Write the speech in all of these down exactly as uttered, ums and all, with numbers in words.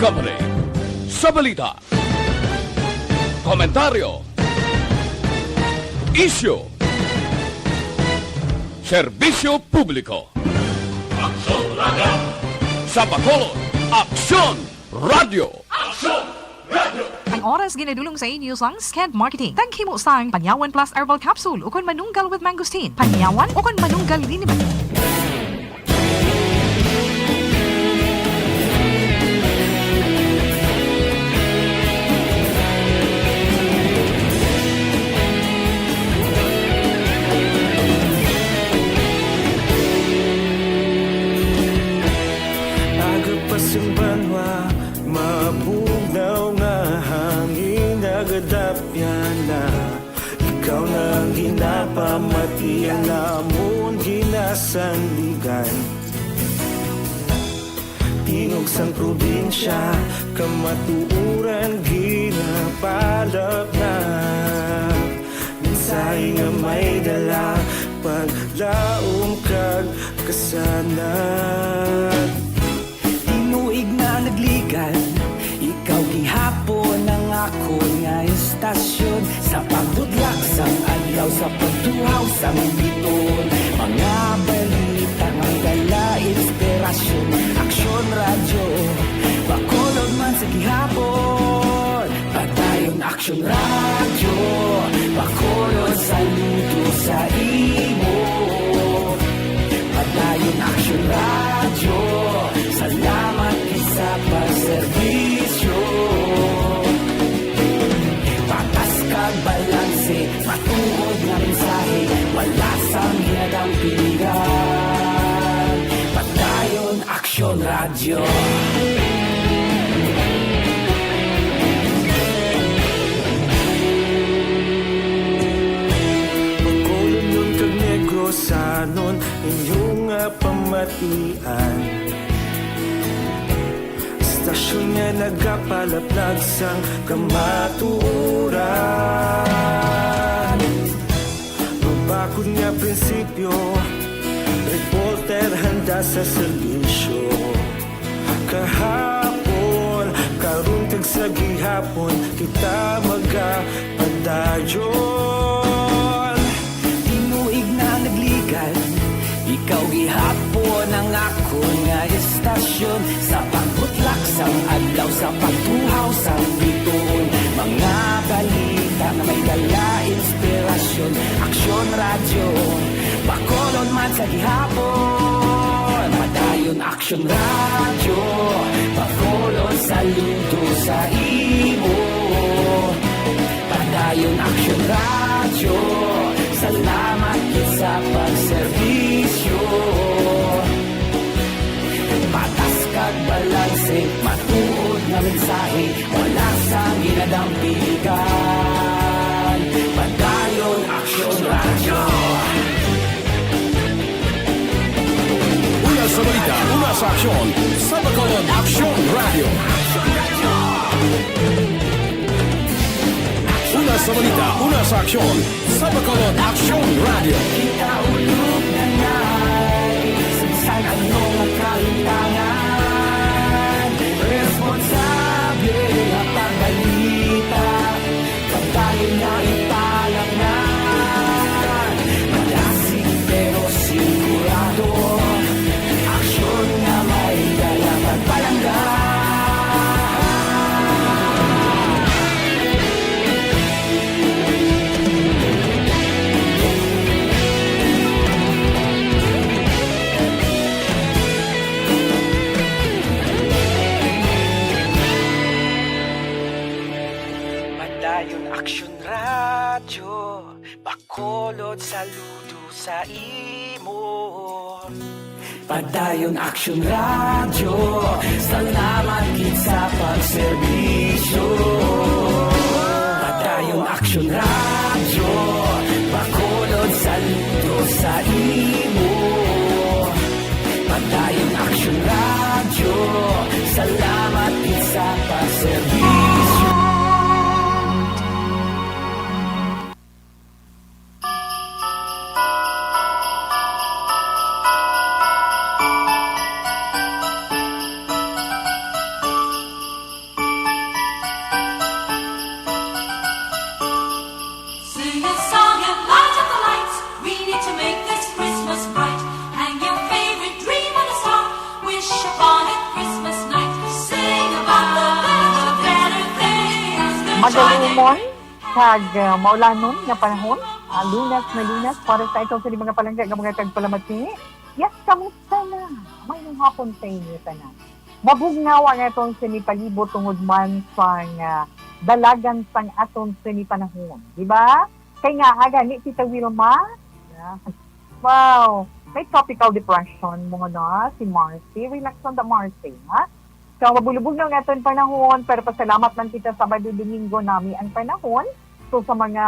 Company. Sa balita, komentaryo, isyu, serbisyo publiko. Aksyon Radyo. Sa Bacolod, Aksyon Radyo. Aksyon Radyo. Ang oras ginadulong sa inyo sang Sked Marketing. Taghimo sang Panyawan Plus Herbal Capsule ukon Manunggal with Mangosteen. Panyawan ukon Manunggal Liniment. Aga pa sing banwa, mabugnaw nga hangin nagadapyan na. Ikaw na ang ginapamati, ang amon ginasandigan. Tingog sang probinsya, kamatuoran ginapalapnap. Mensahe nga may dala, paglaom kag kasanag. Tinuig na nagligan, ikaw gihapon ang akon nga istasyon. Sa pagbutlak sang adlaw, sa pagtuhaw sang biton, mga balita nga may dala inspirasyon. Aksyon Radyo, Bacolod man sa gihapon. Padayon Aksyon Radyo, Bacolod, saludo sa imo. Padayon Aksyon Radyo, salamat gid sa pagserbisyo. Patas kag balanse, matuod nga mensahe, wala sang ginadampigan. Padayon Aksyon Radyo. Bacolodnon kag Negrosanon, inyo nga pamatian. Istasyon nga nagapalaplag sang kamatuoran. Mabakod nga prinsipyo, reporter handa sa serbisyo. Kahapon, karon kag sa gihapon, kita magapadayon. Tinuig na nagligan, ikaw gihapon ang akon nga istasyon. Sa pagbutlak sang adlaw, sa pagtuhaw sang bituon, mga balita nga may dala inspirasyon. Aksyon Radyo, Bacolod man sa gihapon. Padayon Aksyon Radyo, Bacolod, saludo sa imo. Padayon Aksyon Radyo, salamat gid sa pagserbisyo. Patas kag balanse, matuod nga mensahe, wala sang ginadampigan. Padayon Aksyon Radyo. Una sa balita, una sa aksyon, sa Bacolod Aksyon Radyo. Una sa balita, una sa aksyon, sa Bacolod Aksyon Radyo. Kita ulog na na'y sa bisan ano nga kahintangan. Responsable nga pagbalita, pagdayon na ipalangga. Malasig pero sigurado, aksyon nga may dala pagpalangga. Padayon Aksyon Radyo, Bacolod, saludo sa imo. Padayon Aksyon Radyo, salamat gid sa pagserbisyo. Padayon Aksyon Radyo, Bacolod, saludo sa imo. Padayon Aksyon Radyo, salamat gid sa pagserbisyo. Magalumon kag, ah, maulanon nga panahon, ah, Lunes na Lunes para sa atong sini mga palangga nga mga tagpalamati. Yes, kamusta na? Maayong hapon sa inyo tanan. Mabugnaw ang atong sini palibot tungod man sang, ah, dalagan sang atong sini panahon, di ba? Kay nga, ah, gani, Tita Wilma? Yeah. Wow, may tropical depression mo na si Marcy. Relax on the Marcy, ha? So, mabulubog na ang aton panahon, pero pasalamat man kita Sabado, Domingo nami ang panahon. So, sa mga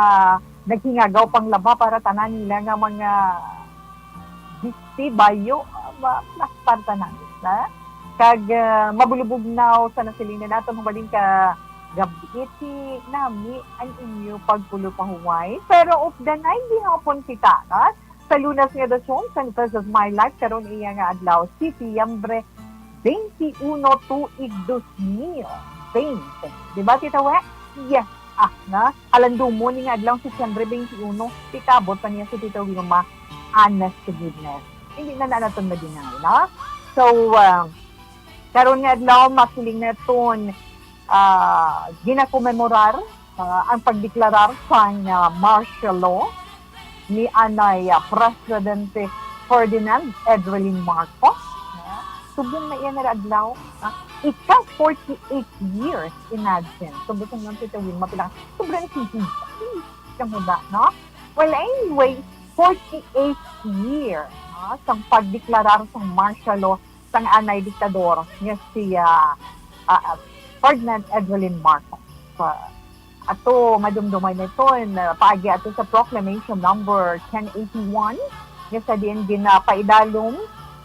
naghingagaw pang laba para tanan nila nga mga bisti, bayo, ah, ma-, plastar tanan, ha? Kag, ah, mabulubog na sa nasiling na naton, hubalin ka gabi, iti nami ang inyo pagpulo pahuway. Pero of the night, gihapon kita, ha? Sa Lunes nga edisyon sa This Is My Life, karon iya nga adlaw, Setyembre twenty-one, tuig dos mil bente. Di ba, Tita We? Yes, ah, na. Alandumo ni nga adlaw, Setyembre twenty-one, pikabot pa niya si Tita Wilma. Honest to goodness. Hindi na na naton madinay, no? So, ah, karon nga adlaw, masiling naton, ah, ginakomemorar, ah, ang pagdeklarar sang, ah, martial law ni anay, ah, Presidente Ferdinand Edwin Marcos. Ah, subong na iya nga adlaw, ah, ika forty-eight years, imagine. So, gusto nga si Tawin, mapila, sobra na si Kang Huda, no? Well, anyway, forty-eight year, no, sang pagdeklarar sang martial law sang anay diktador nga si, ah, ah, ah, Ferdinand Edwin Marcos. Ah, ato madumduman naton, ah, paagi ato sa Proclamation Number ten eighty-one, nga sa diin ginapaidalom,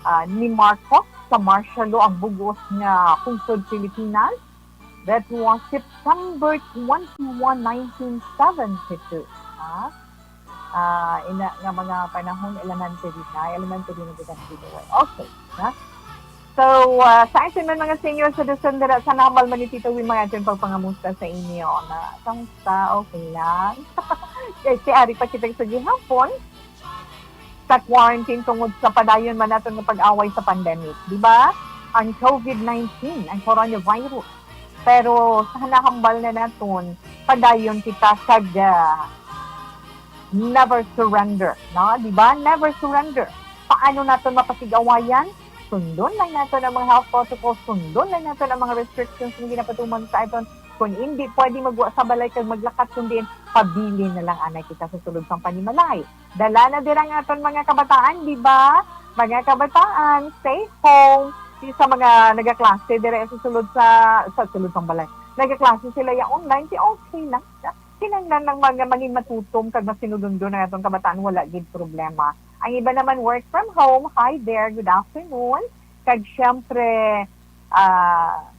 ah, ni Marcos sa martial law ang bug-os nga pungsod Pilipinas. That was September twenty-one, nineteen seventy-two. Ha? Ah, ina nga mga panahon, elementary na, elementary na kita dito. Okay, ha? So, ah, sa aton man mga senior citizen dira, sa namal man ni Tito Win, mga aton pagpangamusta sa inyo. Na, kamusta? Okay lang? Kay si Ari pa kita sa gihapon. Sa quarantine tungod sa padayon man naton nga pag-away sa pandemic, di ba? Ang covid nineteen, ang coronavirus. Pero sa nahambal na naton, padayon kita kag, ah, never surrender, no? Di ba? Never surrender. Paano naton mapasig-awayan? Sundon lang naton ang mga health protocols, sundon lang naton ang mga restrictions nga ginapatuman sa aton. Kung hindi pwede magwa sa balay kag maglakat, kundi pabilin na lang anay kita sa sulod sang panimalay. Dala na dira ang aton mga kabataan, di ba? Mga kabataan, stay home. Di sa mga nagaklase dira sa sulod sa, sa sulod sang balay. Nagaklase sila ya online, di okay lang. Kinahanglan lang mga maging matutom kag masinulundon ang aton kabataan, wala gid problema. Ang iba naman work from home. Hi there, good afternoon. Kag syempre, ah,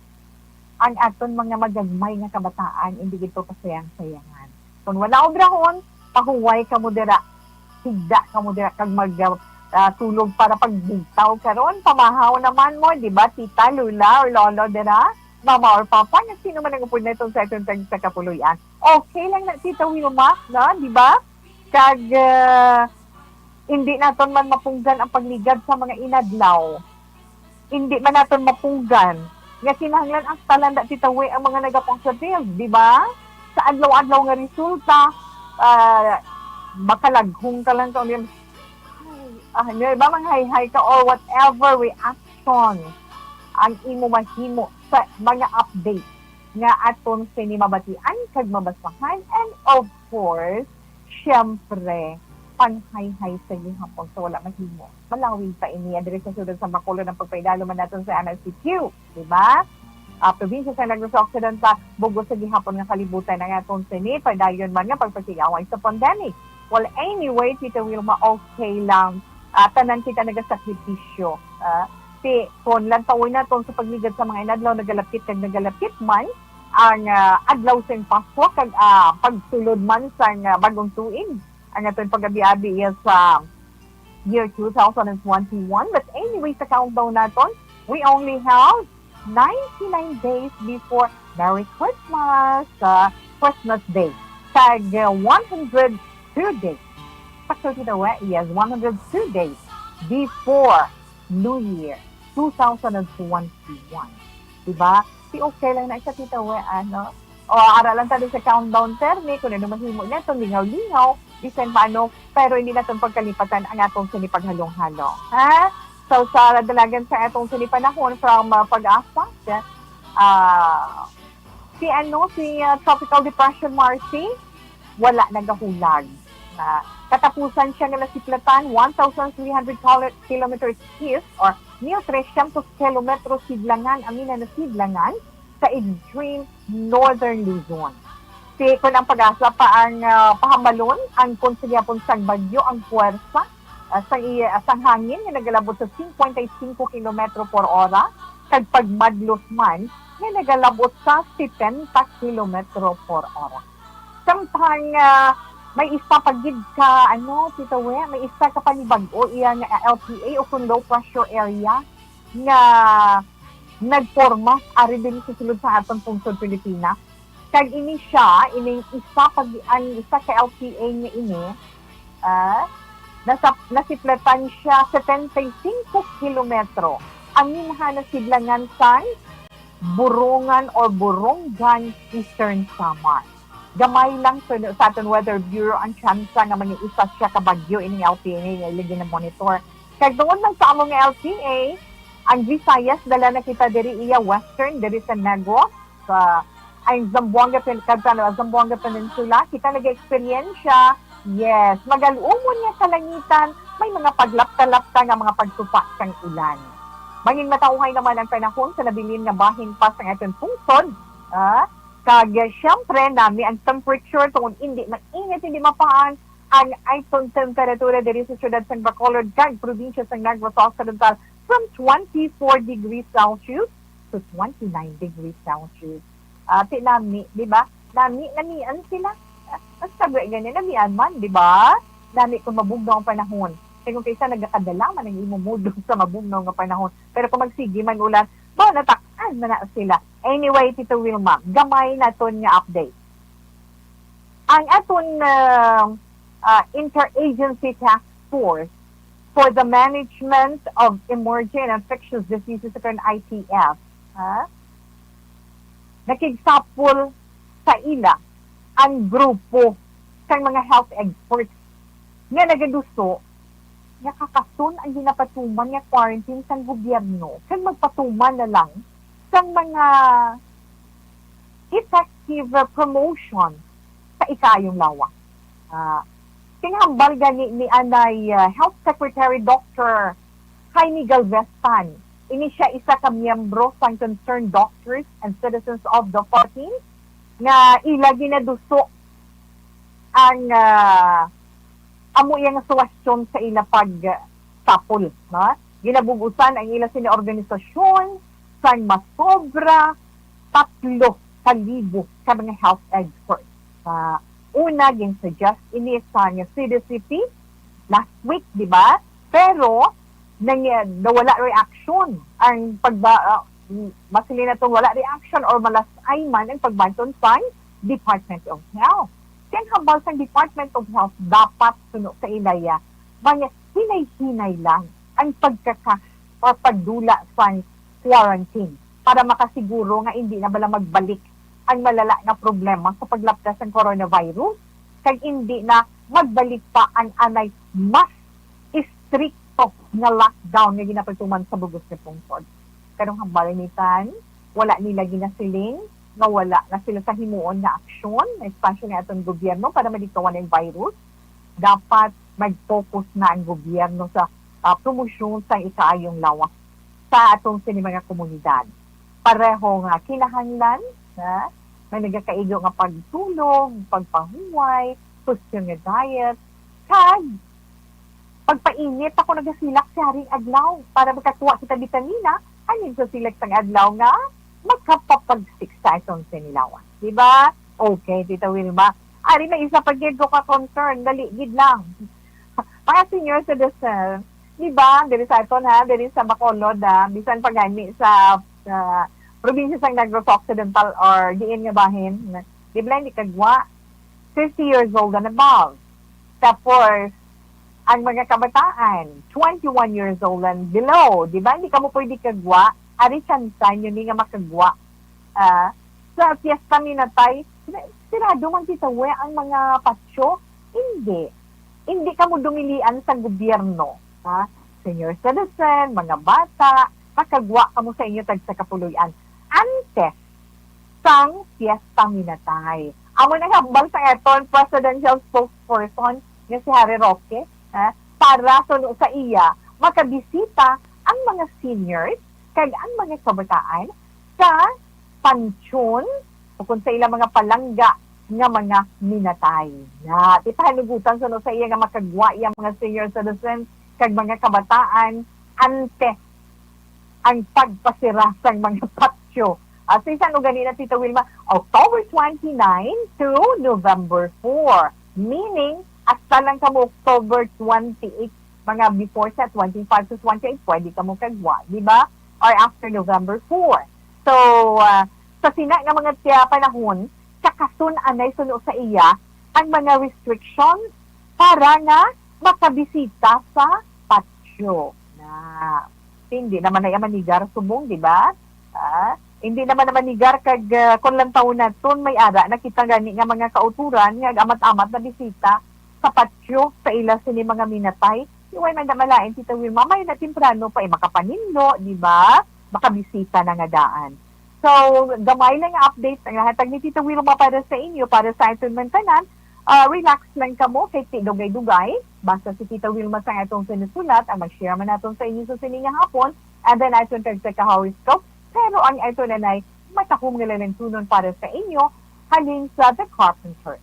ang aton mga magagmay nga kabataan, hindi gid to kasayang-sayangan. Kung wala obrahon, pahuway kamo dira. Higda kamo dira kag mag, ah, tulog para pagbugtaw karon. Pamahaw naman mo, di ba, tita, lola, or lolo dira? Mama or papa, nga sino man ang upod naton sa aton tag sa kapuloy-an. Okay lang na, Tita Wilma, no? Di ba? Kag, ah, hindi naton man mapunggan ang pagligad sa mga inadlaw. Hindi man naton mapunggan nga kinahanglan ang tanan da titawi ang mga nagapositive, di ba? Sa adlaw-adlaw nga resulta, ah, makalaghong ka lang ka, ah, ano ba, manghayhay ka or whatever reaction ang imo mahimo sa mga update nga aton sini mabatian kag mabasahan. And of course, syempre, panghayhay sa gihapon sa wala mahimo. Malawig pa ini. Diri sa siyudad sa Bacolod ang pagpaidalom man naton sa M S C Q, di ba? Ah, probinsya sa Negros Occidental, bug-os sa gihapon nga kalibutan ang aton sini padayon man nga pagpasig-away sa pandemic. Well, anyway, Tita Wilma, okay lang. Ah, tanan kita nagasakripisyo. Ah, si, kung lantawon naton sa pagligad sa mga inadlaw, nagalapit kag nagalapit man ang, ah, adlaw sing Pasko kag, ah, pagsulod man sang, ah, bagong tuig. Ang aton pag-abi-abi is sa year two thousand and twenty-one. But anyway, sa countdown naton, we only have ninety-nine days before Merry Christmas, ah, Christmas Day. Kag, ah, one hundred two days. Sakto, Tita We? Yes, one hundred two days before New Year two thousand and twenty-one. Diba? Si okay lang na siya, Tita We, ano? O, ara lang ta sa countdown, permi, kung ano mahimo naton, lingaw-lingaw, bisan paano, pero hindi naton pagkalipatan ang atong sini paghalong-halong. Ha? So, sa dalagan sa atong sini panahon from uh, Pag-asa, uh, si ano, si uh, Tropical Depression Marcy, wala nagahulag. Uh, katapusan siya nga nasiplatan one thousand three hundred kilo- kilometers east or mil trescientos kilometros sidlangan, ang ina na sidlangan, sa extreme northern Luzon. Si kun ang Pag-asa pa ang uh, pahambalon, ang kon sa gihapon sang bagyo ang puwersa uh, sang iya sang hangin nga nagalabot sa fifty-five kilometro por hora kag pagmadlos man nga nagalabot sa seventy kilometro por hora. Samtang uh, may isa pa gid ka ano, Tito We, may isa ka panibag-o iya nga L P A o kung low pressure area nga nagporma ari din sa sulod sa aton pungsod Pilipinas. Kag ini siya, ining isa pag ang isa ka L P A nga ini, ah, nasa, nasiplatan siya setenta y cinco kilometro. Ang minha na sidlangan sang Borongan or Borongan, Eastern Samar. Gamay lang sa, sa aton Weather Bureau ang tsansa nga mangiisa siya ka bagyo ining L P A nga ila gina-monitor. Kag tungod lang sa amo nga L P A, ang Visayas, dala na kita diri iya western, diri sa Negros, sa ang Zamboanga Pen-, kag sa Zamboanga Peninsula, kita nag-eksperyensya, yes, magal-umon nga kalangitan, may mga paglapta-lapta nga mga pagtupa sang ulan. Mangin matauhay naman ang panahon sa nabilin nga bahin pa sang aton pungsod, ah, kag, eh, siyempre, nami ang temperature tungod indi mainit, indi mapaan ang aton temperatura diri sa siyudad sang Bacolod kag probinsya sang Negros Occidental from twenty-four degrees Celsius to twenty-nine degrees Celsius. Ah, ti nami, di ba? Nami, namian sila. Ah, mas tabi gani, namian man, di ba? Nami kung mabugnaw ang panahon. Kay kung kaysa nagakadala man ang imo mood sa mabugnaw nga panahon. Pero kung magsigi man ulan, ba, natak-an na na sila. Anyway, Tito Wilma, gamay naton nga update. Ang aton uh, uh, Interagency Task Force for the Management of Emerging and Infectious Diseases, o I T F, ha? Nakigsapol sa ila ang grupo sang mga health experts nga nagaduso nga kakason ang ginapatuman nga quarantine sang gobyerno kag magpatuman na lang sang mga effective uh, promotion sa ikaayong lawas. Uh, kinahambal gani ni anay uh, Health Secretary Doctor Jaime Galvez-Tan. Ini siya isa ka miyembro sang Concerned Doctors and Citizens of the Philippines nga ila ginaduso ang uh, amo iya nga suwestyon sa ila pag sapol, no? Ginabugusan ang ila sini organisasyon sang masobra tatlo ka libo ka mga health experts. Uh, una, gin-suggest ini sa nga C D C P last week, di ba? Pero nang, nawala reaction ang pagba, uh, masilin naton wala reaction or malas-ay man ang pagbanton sang Department of Health. Kay ang hambal sang Department of Health dapat suno sa ilaya, mga hinay-hinay lang ang pagkaka o pagdula sang quarantine para makasiguro nga hindi na bala magbalik ang malala nga problema sa paglapda sang coronavirus kag hindi na magbalik pa ang anay mas istrikto nga lockdown nga ginapatuman sa bug-os nga pungsod. Karong hambal ni Tan, wala nila ginasiling nga wala na sila sa himuon nga aksyon, especially nga atong gobyerno, para malikawan ang virus. Dapat mag-focus na ang gobyerno sa ah, promosyon sa ikaayong lawas sa atong sini mga komunidad. Pareho nga kinahanglan na may nagakaigo nga pagtulog, pagpahuway, question nga diet, kag pagpainit ako nagasilak sa haring adlaw para makakuha kita bitamina, halin sa silak sang adlaw nga makapapagsik sa atong sinilawan. Di ba? Okay, Tita Wilma. Ari na isa pa gid ko ka concern, dali gid lang. Mga senior citizen, di ba, diri sa aton ha, diri sa Bacolod ha, bisan pa gani sa, sa probinsya sang Negros Occidental or diin nga bahin, di ba, hindi kagwa, fifty years old and above. Tapos, ang mga kabataan, twenty-one years old and below, di ba, hindi kamo pwede kagwa, ari tsansa nyo ni nga makagwa, ah, sa Fiesta Minatay, sirado man, Tita Wi, ang mga patio? Hindi. Hindi kamo dumilian sa gobyerno, ha? Senior citizen, mga bata, makagwa kamo sa inyo tagsa ka puloy-an antes sang Fiesta Minatay. Amo nang hambal sang aton presidential spokesperson nga si Harry Roque, ha? Para suno sa iya, makabisita ang mga seniors kag ang mga kabataan sa pansyon ukon sa ilang mga palangga nga mga minatay. Na, ti pahanugutan suno sa iya nga makagwa iya mga senior citizens kag mga kabataan antes ang pagpasira sang mga patio. Ah, sa isan, o gani na, Tita Wilma, October twenty-nine to November four, meaning hasta lang kamo October twenty-eight, mga before sa twenty-five to twenty-eight, pwede kamo kagwa, di ba? Or after November four. So, ah, sa sina nga mga tiya panahon, kakasun-anay suno sa iya ang mga restrictions para nga makabisita sa patio. Na, hindi naman na iya manigar subong, di ba? Ah, hindi naman na manigar kag, ah, kung lantawon naton, may ara na kita gani nga mga kauturan nga amat-amat na bisita sa patio sa ila sini mga minatay. Iway man na malain, Tita Wilma, may na temprano pa, eh, makapaninlo, di ba? Makabisita na nga daan. So, gamay lang nga update nga hatag ni Tita Wilma para sa inyo, para sa aton man tanan. Ah, relax lang kamo, kay ti dugay-dugay. Basta si Tita Wilma sang atong sinusulat, ang mag-share man naton sa inyo sa sini nga hapon, and then aton kag sa ka-horoscope. Pero ang aton anay, matahom nga lalangtunon para sa inyo, halin sa The Carpenter.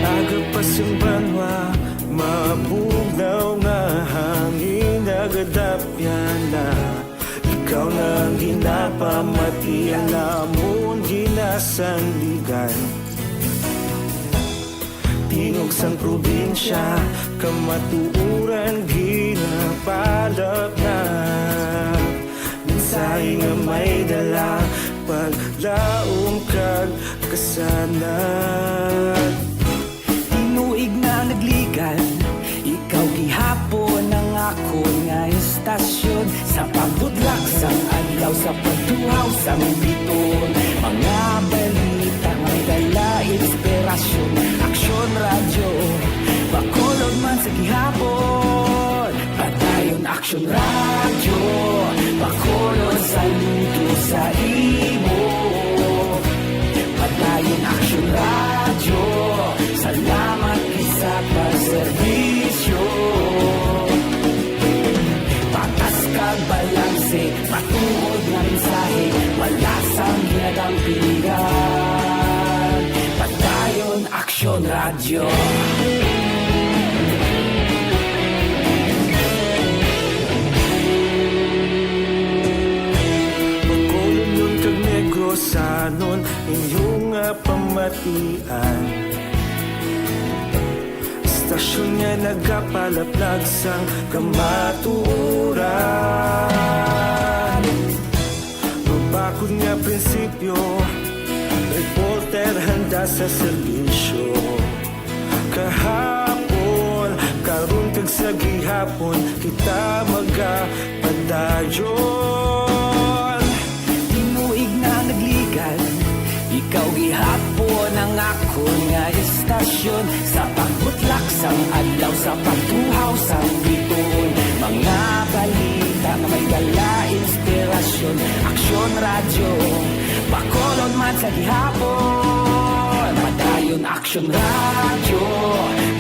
Aga pa sing banwa, mabugnaw nga hangin nagadapyan na. Ikaw na ang ginapamati, ang amon ginasandigan. Tingog sang probinsya, kamatuoran ginapalapnap. Mensahe nga may dala, paglaom kag kasanag. Tinuig na nagligan, ikaw gihapon ang akon nga istasyon. Sa pagbutlak sang adlaw, sa pagtuhaw sang biton, mga balita may dala inspirasyon. Aksyon Radyo, Bacolod man sa gihapon. Padayon Aksyon Radyo, Bacolod, saludo sa imo. Padayon Aksyon Radyo, salamat gid sa pagserbisyo. Patas kag balanse, matuod nga mensahe, wala sang ginadampigan. Padayon Aksyon Radyo. Bacolodnon kag Negrosanon, inyo nga pamatian. Istasyon nga nagapalaplag sang kamatuoran. Mabakod nga prinsipyo, reporter handa sa serbisyo. Kahapon, karon kag sa gihapon, kita magapadayon. Tinuig na nagligan, ikaw gihapon ang akon nga istasyon. Sa pagbutlak sang adlaw, sa pagtuhaw sang biton, mga balita nga may dala inspirasyon. Aksyon Radyo, Bacolod man sa gihapon. Padayon Aksyon Radyo,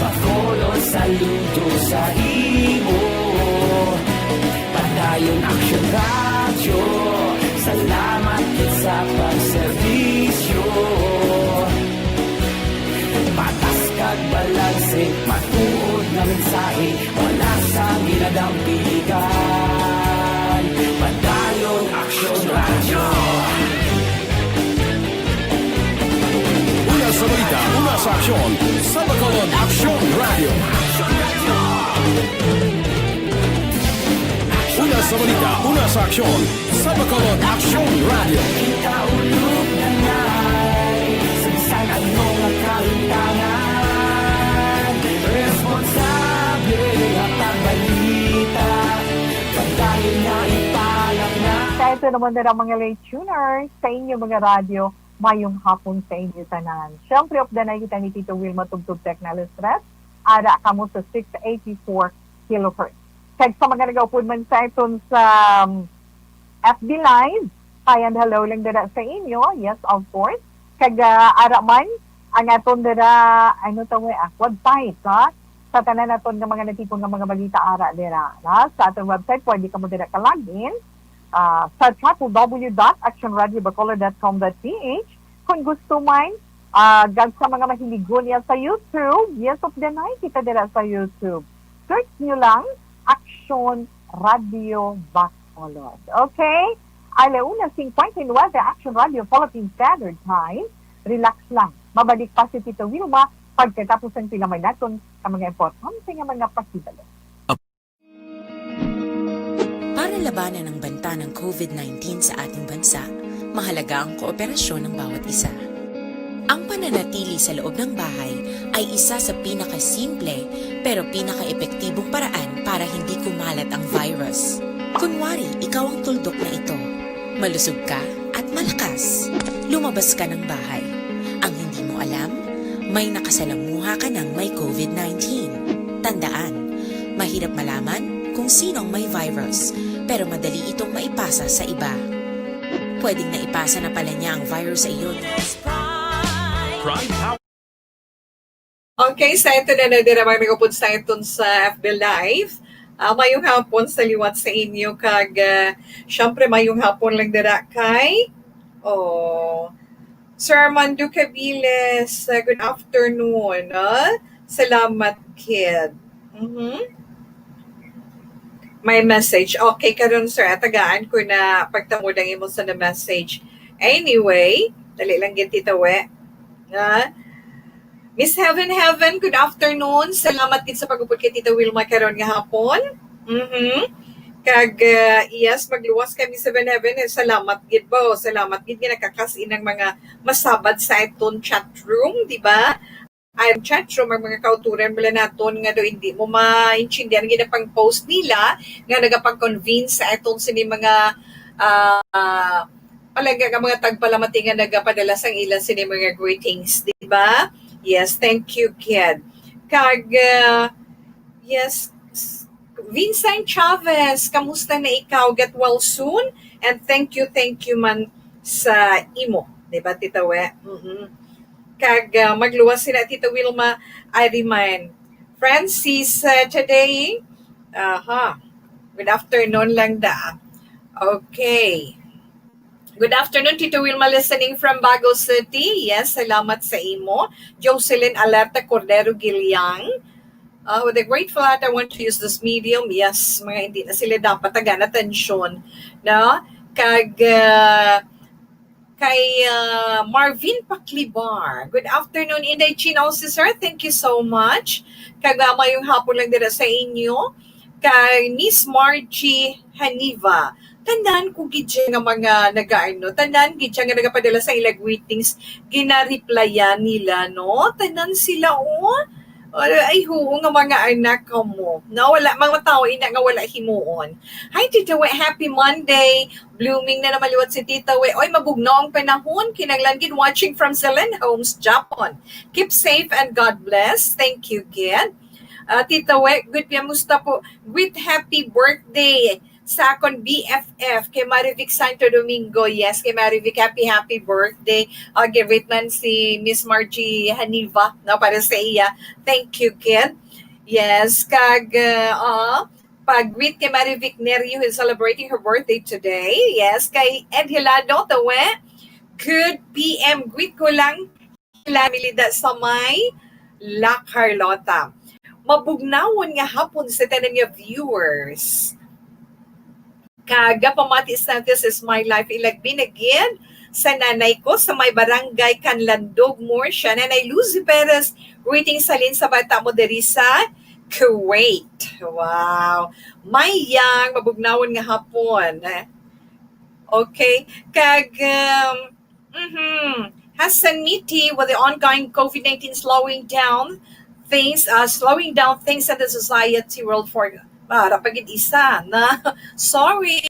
Bacolod, saludo sa imo. Padayon Aksyon Radyo, salamat gid sa pagserbisyo. Patas kag balanse, matuod nga mensahe, wala sang ginadampigan. Padayon Aksyon Radyo. Una sa balita, una sa aksyon, sa Bacolod Aksyon Radyo. Una Sa balita, una sa aksyon, sa Bacolod Aksyon Radio. Sa ito naman na mga late tuners sa inyo mga radyo, mayong hapon sa inyo tanan. Siyempre, updanay kita ni Tito Wilma Tugtog Technal Stress. Ara kamo sa six eighty-four kilohertz. Kag sa mga nagaupod man sa aton sa um, F B Live, hi and hello lang dira sa inyo. Yes, of course. Kag uh, ara man, ang aton dira, ano tawag, ah, website, ha? Sa tanan naton nga mga natipon nga mga balita ara dira, ha? Sa aton website, pwede kamo dira ka-login uh, sa www.actionradiobacolod.com.ph. Kung gusto man, uh, gag sa mga mahiligon niya sa YouTube, yes of the night, kita dira sa YouTube. Search nyo lang, Action Radio Bacolod. Okay? Alauna cincuenta y nueve, Action Radio Philippine Standard Time. Relax lang. Mabalik pa si Tito Wilma pagkatapos ang pila may naton sa mga importante nga mga pasibalo. Para labanan ang banta ng COVID nineteen sa ating bansa, mahalaga ang kooperasyon ng bawat isa. Ang pananatili sa loob ng bahay ay isa sa pinakasimple pero pinakaepektibong paraan para hindi kumalat ang virus. Kunwari, ikaw ang tuldok na ito. Malusog ka at malakas. Lumabas ka ng bahay. Ang hindi mo alam, may nakasalamuha ka ng may COVID nineteen. Tandaan, mahirap malaman kung sino ang may virus, pero madali itong maipasa sa iba. Pwedeng naipasa na pala niya ang virus sa iyo. Pride Power. Okay, sa ito na na dira mga nagupod sa iton sa F B Live. Uh, mayong hapon sa liwat sa inyo kag uh, syempre mayong hapon lang dira kay oh, Sir Armando Cabiles, uh, good afternoon. Uh, salamat, kid. Mm-hmm. May message. Okay, karon sir, atagaan ko na pagtamod ang imo sa na message. Anyway, dali lang gid titawe. Uh, Miss Heaven Heaven, good afternoon. Salamat gid sa pagupod kay Tita Wilma karon nga hapon. Mhm. Kag uh, yes, magluwas kami Miss Heaven Heaven. Eh, salamat gid ba? Salamat gid nga nakakas-in ang mga masabat sa aton chat room, di ba? Ang chat room, ang mga kauturan mula naton nga do hindi mo maintindihan ang ginapang post nila nga nagapag-convince sa aton sini mga uh, palangga nga mga tagpalamati nga nagapadala sang ila sini mga greetings, di ba? Yes, thank you, kid. Kag, uh, yes, Vincent Chavez, kamusta na ikaw? Get well soon and thank you, thank you man sa imo, di ba, Tita We? Mm-hmm. Kag uh, magluwas sila, Tita Wilma Ariman. Francis uh, today, aha, uh-huh. Good afternoon lang da. Okay. Good afternoon, Tito Wilma, listening from Bago City. Yes, salamat sa imo. Jocelyn Alerta Cordero Giliang. Uh, with a grateful heart, I want to use this medium. Yes, mga hindi na sila dapat tagan atensyon. No? Kag uh, kay uh, Marvin Paklibar. Good afternoon, Inday Chin also, sir. Thank you so much. Kag uh, mayong hapon lang dira sa inyo. Kay Miss Margie Haniva. Tanan ko gid siya nga mga nagaano, tanan gid siya nga nagapadala sa ila greetings, ginareplyan nila, no? Tanan sila, oh. Ay, huo nga mga anak ko mo. No, wala, mga tao ina nga wala himuon. Hi, Tita We. Happy Monday. Blooming na naman liwat si Tita We. Oy, mabugnaw ang panahon. Kinanglan gid watching from Zelen Homes, Japon. Keep safe and God bless. Thank you, kid. Uh, Tita We, good, musta po? Greet happy birthday sa akon B F F kay Marivic Santo Domingo. Yes, kay Marivic, happy, happy birthday. Uh, greet man si Miss Margie Haniva, no, para sa iya. Thank you, kid. Yes, kag, uh, uh, pag-greet kay Marivic Nerio, who is celebrating her birthday today. Yes, kay Ed Hilado, Tawe, good P M. Greet ko lang La Milida sa may La Carlota. Mabugnawon nga hapon sa tanan nga viewers. Kag pamati sa This Is My Life, ilabi na gid sa nanay ko sa may barangay Canlandog, Murcia. Nanay Lucy Perez, greetings halin sa bata mo diri sa Kuwait. Wow. Mayang, mabugnawon nga hapon. Okay. Kag, um, mhm. Hassan Miti, with the ongoing COVID nineteen slowing down things, uh, slowing down things in the society world for, ah, ra pa gid isa na, sorry.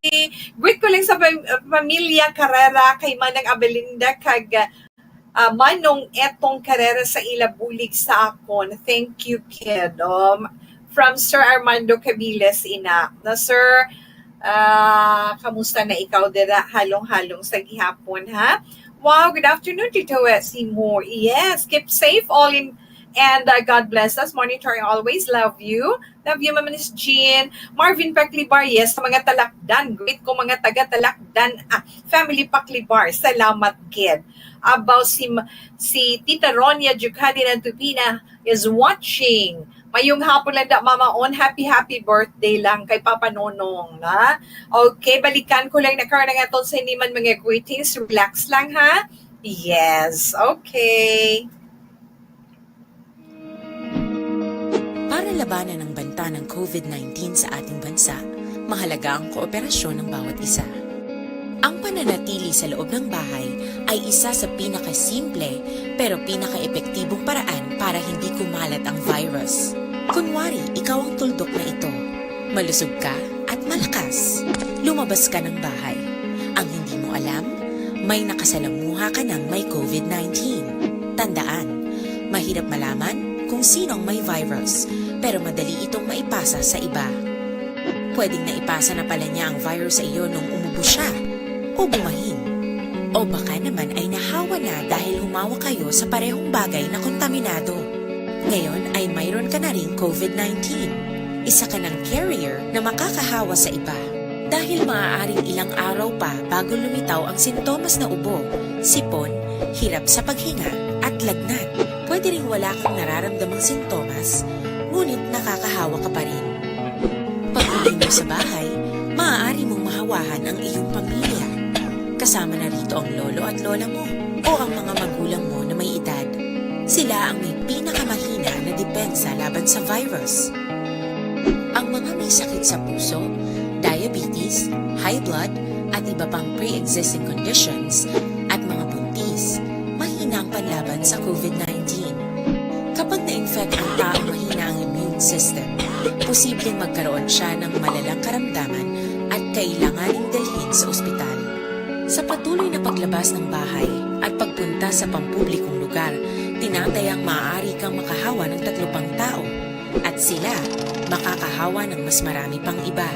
Greet ko lang sa pam-, pamilya Carrera, kay Manang Abelinda, kag, ah, Manong Etong Carrera sa ila bulig sa akon. Thank you, kid. Um, from Sir Armando Cabiles, ina. Na, sir, ah, kamusta na ikaw dira? Halong-halong sa gihapon, ha? Wow, good afternoon, Tito Seymour. Yes, keep safe all in, and, uh, God bless us. Monitoring always. Love you. Love you, Ma'am Miss Jean. Marvin Paclibar, yes, sa mga talakdan. Greet ko mga taga Talakdan. Ah, family Paclibar. Salamat, kid. About si, si Tita Ronia Jucadina Tupina is watching. Mayong hapon lang da, Mama On. Happy, happy birthday lang kay Papa Nonong, na? Okay, balikan ko lang na karon ang aton sa iniman mga greetings. Relax lang, ha? Yes, okay. Para labanan ang banta ng COVID nineteen sa ating bansa, mahalaga ang kooperasyon ng bawat isa. Ang pananatili sa loob ng bahay ay isa sa pinakasimple pero pinakaepektibong paraan para hindi kumalat ang virus. Kunwari, ikaw ang tuldok na ito. Malusog ka at malakas. Lumabas ka ng bahay. Ang hindi mo alam, may nakasalamuha ka ng may COVID nineteen. Tandaan, mahirap malaman kung sino ang may virus, pero madali itong maipasa sa iba. Pwedeng naipasa na pala niya ang virus sa iyo nung umubo siya o bumahin. O baka naman ay nahawa na dahil humawak kayo sa parehong bagay na kontaminado. Ngayon ay mayroon ka na ring COVID nineteen. Isa ka ng carrier na makakahawa sa iba. Dahil maaaring ilang araw pa bago lumitaw ang sintomas na ubo, sipon, hirap sa paghinga, at lagnat. Pwede ring wala kang nararamdamang sintomas, ngunit nakakahawa ka pa rin. Pag-uwi mo sa bahay, maaari mong mahawahan ang iyong pamilya. Kasama na rito ang lolo at lola mo o ang mga magulang mo na may edad. Sila ang may pinakamahina na depensa laban sa virus. Ang mga may sakit sa puso, diabetes, high blood, at iba pang pre-existing conditions, at mga buntis, mahina ang panlaban sa COVID nineteen. Kapag na-infect ang taong mahina ang immune system, posibleng magkaroon siya ng malalang karamdaman at kailanganing dalhin sa ospital. Sa patuloy na paglabas ng bahay at pagpunta sa pampublikong lugar, tinatayang maaari kang makahawa ng tatlo pang tao at sila makakahawa ng mas marami pang iba.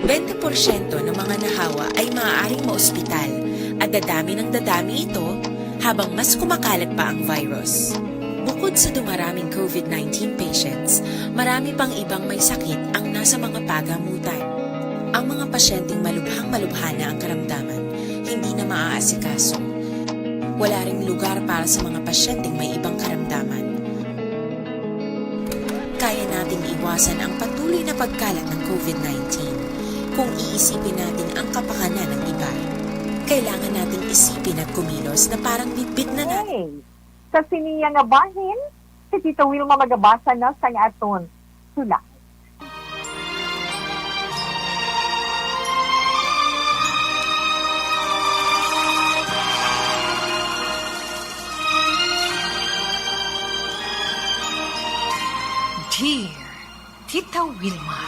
Bente porsyento ng mga nahawa ay maaaring maospital at dadami ng dadami ito habang mas kumakalat pa ang virus. Bukod sa dumaraming COVID nineteen patients, marami pang ibang may sakit ang nasa mga pagamutan. Ang mga pasyenteng malubhang-malubha na ang karamdaman, hindi na maaasikaso. Wala ring lugar para sa mga pasyenteng may ibang karamdaman. Kaya nating iwasan ang patuloy na pagkalat ng COVID nineteen kung iisipin natin ang kapakanan ng iba. Kailangan nating isipin at kumilos na parang bitbit na natin. Hey, sa siniya nga bahin, si Tita Wilma magabasa na sang aton sulat. Dear Tita Wilma,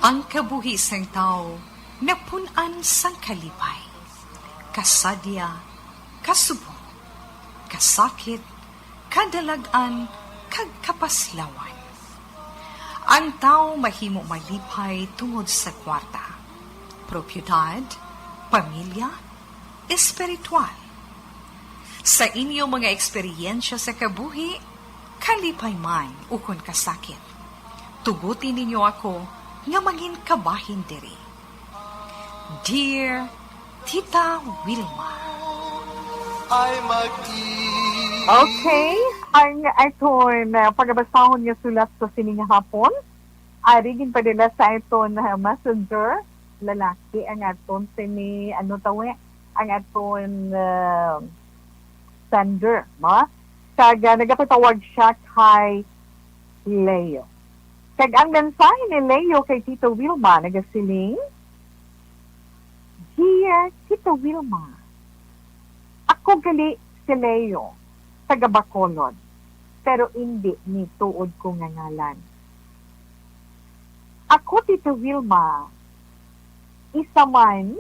ang kabuhi sang tawo napun-an sang kalipay, kasadya, kasubong, kasakit, kadalag-an, kag kapaslawan. Ang tawo mahimo malipay tungod sa kwarta, propiedad, pamilya, espiritual. Sa inyo mga eksperyensya sa kabuhi, kalipay man ukon kasakit, tuguti ninyo ako nga mangin kabahin diri. Dear Tita Wilma. Ay, mag-i- Okay, ang aton, uh, pagabasahon nga sulat sa sining hapon, ari ginpadala sa aton, uh, messenger, lalaki ang aton sini, ano tawi, ang aton, uh, sender, no? Kag, uh, nagapatawag siya kay Leo. Kag ang mensahe ni Leo kay Tita Wilma nagasiling, "Dear Tita Wilma, ako gali si Leo, taga Bacolod, pero indi ni tuod ko nga ngalan. Ako, Tita Wilma, isa man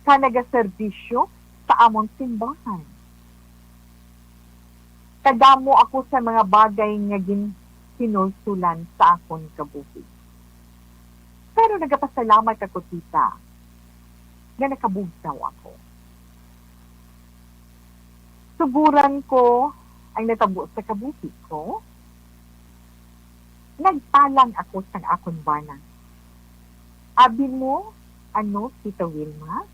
ka nagaserbisyo sa amon simbahan. Kadamo ako sa mga bagay nga ginhinulsulan sa akon kabuhi. Pero nagapasalamat ako, tita, nga nakabugtaw ako. Suguran ko ang natabo sa kabuhi ko. Nagtalang ako sang akon bana. Abi mo, ano, Tita Wilma?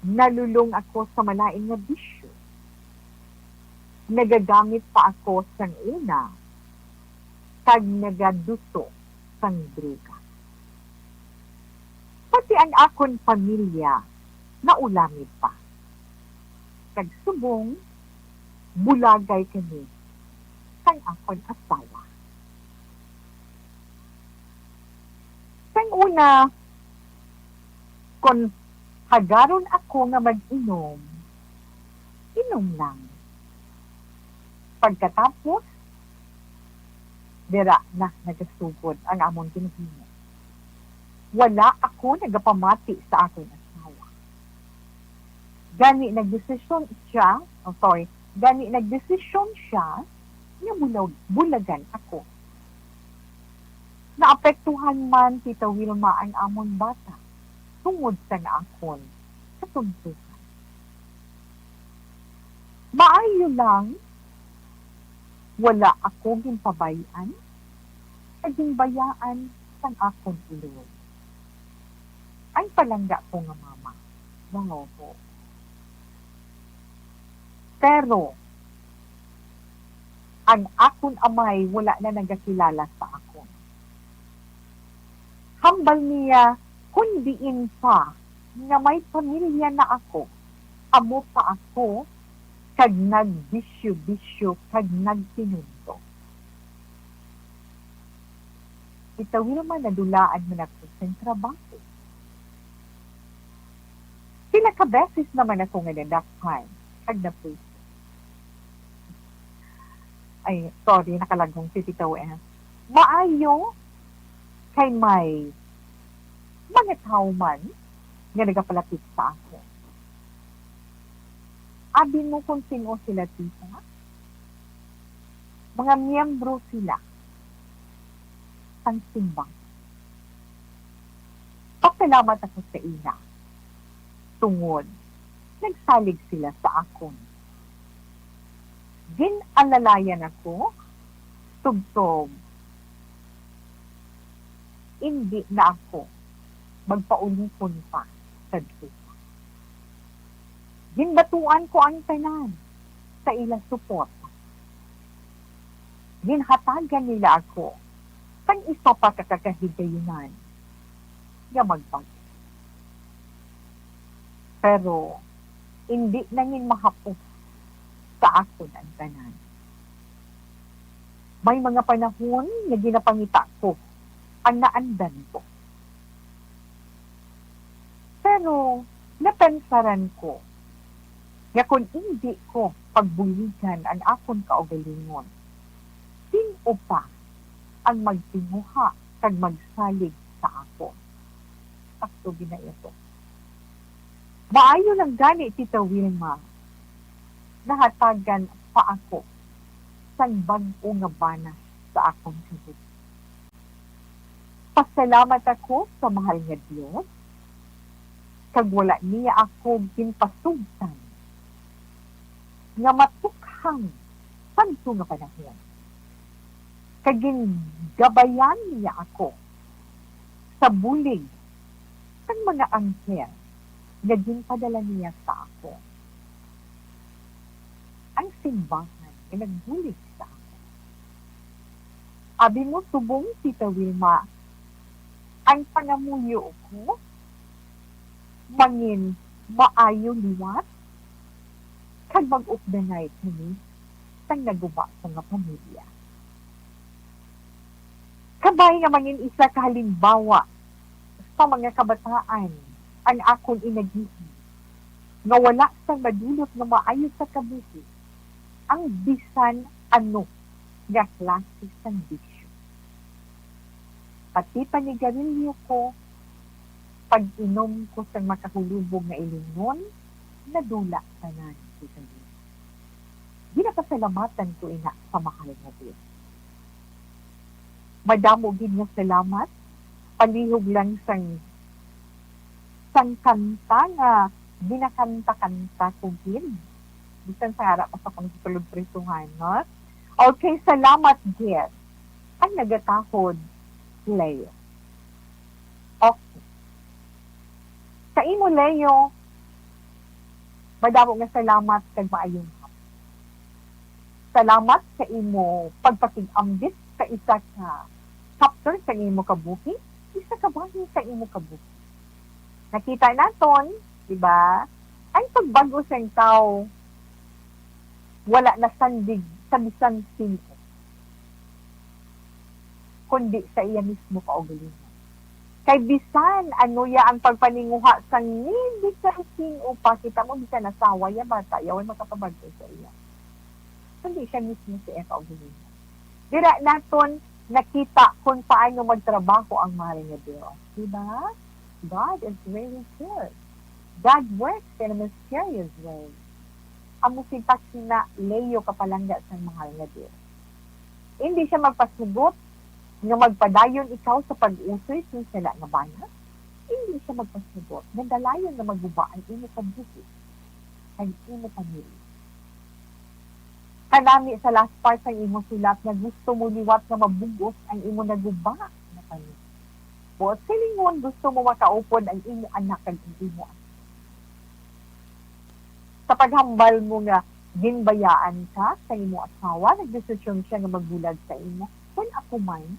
Nalulong ako sa malain nga bisyo. Nagagamit pa ako sang una, kag nagaduto sang droga. Pati ang akon pamilya naulami pa. Kag subong, bulagay kami sang akon asawa. Sang una, kon hagaron ako nga mag-inom, inom lang. Pagkatapos, dira na nagasugod ang amon ginahimo. Wala ako nagapamati sa akon asawa. Gani nagdesisyon siya, oh, sorry, gani nagdesisyon siya nga bulag-, bulagan ako. Naapektuhan man, Tita Wilma, ang amon bata tungod sang akon katumtohan. Maayo lang, wala ako ginpabay-an, kag ginbayaan sang akon iloy. Ang palangga ko nga mama, nangoho. Pero, ang akon amay wala na nagakilala sa akon. Hambal niya, kon diin pa nga may pamilya na ako, amo pa ako kag nagbisyo-bisyo kag nagtinundo. Itawi naman nadulaan man ako sa trabaho. Pila ka beses naman ako nga nadakpan kag napriso. Ay, sorry, nakalagong si Tito F. Maayo kay may mga tawo man nga nagapalapit sa akon. Abi mo kung sin-o sila, tita? Mga miyembro sila sang simbahan. Pasalamat ako sa ila, tungod nagsalig sila sa akon. Gin-alalayan ako, tubtob indi na ako magpaulipon pa sa droga. Ginbatuan ko ang tanan sa ila suporta. Ginhatagan nila ako sang isa pa ka kakahigayonan nga magbag-o. Pero indi na gid mahapos sa akon ang tanan. May mga panahon nga ginapangita ko ang naandan ko. Pero napensaran ko nga kon indi ko pagbuligan ang akon kaugalingon, sin-o pa ang magtinguha kag magsalig sa akon? Sakto gid na ito. Maayo lang gani, Tita Wilma, nahatagan pa ako sang bag-o nga bana sa akon kabuhi. Pasalamat ako sa mahal nga Dios, kag wala niya ako ginpasugtan nga matukhang sadto nga panahon. Kag gingabayan niya ako sa bulig sang mga anghel nga ginpadala niya sa akon. Ang simbahan nga nagbulig sa akon. Abi mo, subong, Tita Wilma, ang pangamuyo ko mangin maayo liwat kag mag-updanay kami. sang naguba ko nga pamilya. Kabay nga mangin isa ka halimbawa sa mga kabataan ang akon inagihan nga wala sang madulot nga maayo sa kabuhi ang bisan ano nga klase sang bisyo. Pati panigarilyo ko, pag-inom ko sang makahulubog nga ilingon, nadula tanan sa iya. Ginapasalamatan ko ina sa mahal nga Dios. Madamo gid nga salamat, palihog lang sang, sang kanta nga ginakanta-kanta ko gid. Bisan sa ara pa sa kong sulod prisuhan, no? Okay, salamat, Jeff. Ang nagatahod, Leo. Okay. Sa imo, Leo, madamo nga salamat kag maayong hapon. Salamat sa imo pagpakig-ambit sa isa ka chapter sa imo kabuhi, isa ka bahin sa imo kabuhi. Nakita naton, di ba? Ang pagbag-o sang tawo wala nasandig sa bisan sin-o, kundi sa iya mismo kaugalingon. Kay bisan ano ya ang pagpaninguha sang ni bisan sin-o pa, kita mo, bisan asawa ya, bata ya, way makapabag-o sa iya, kundi siya mismo sa iya kaugalingon. Dira naton nakita kung paano magtrabaho ang mahal nga Dios, di ba? God is very good. God works in a mysterious way. Amo si Pasina Leo, kapalangga sang mahal nga Dios. Hindi siya magpasugot nga magpadayon ikaw sa pag-usoy sa sala nga bana. Hindi siya magpasugot nga dalayon nga maguba ang imo kabuhi, ang imo pamilya. Kanami sa last part sang imo sulat nga gusto mo liwat nga mabug-os ang imo naguba nga pamilya. Buot silingon, gusto mo makaupod ang imo anak kag ang imo anak. Sa paghambal mo nga ginbayaan ka sa imo asawa, nagdesisyon siya nga magbulag sa imo. Kon ako man,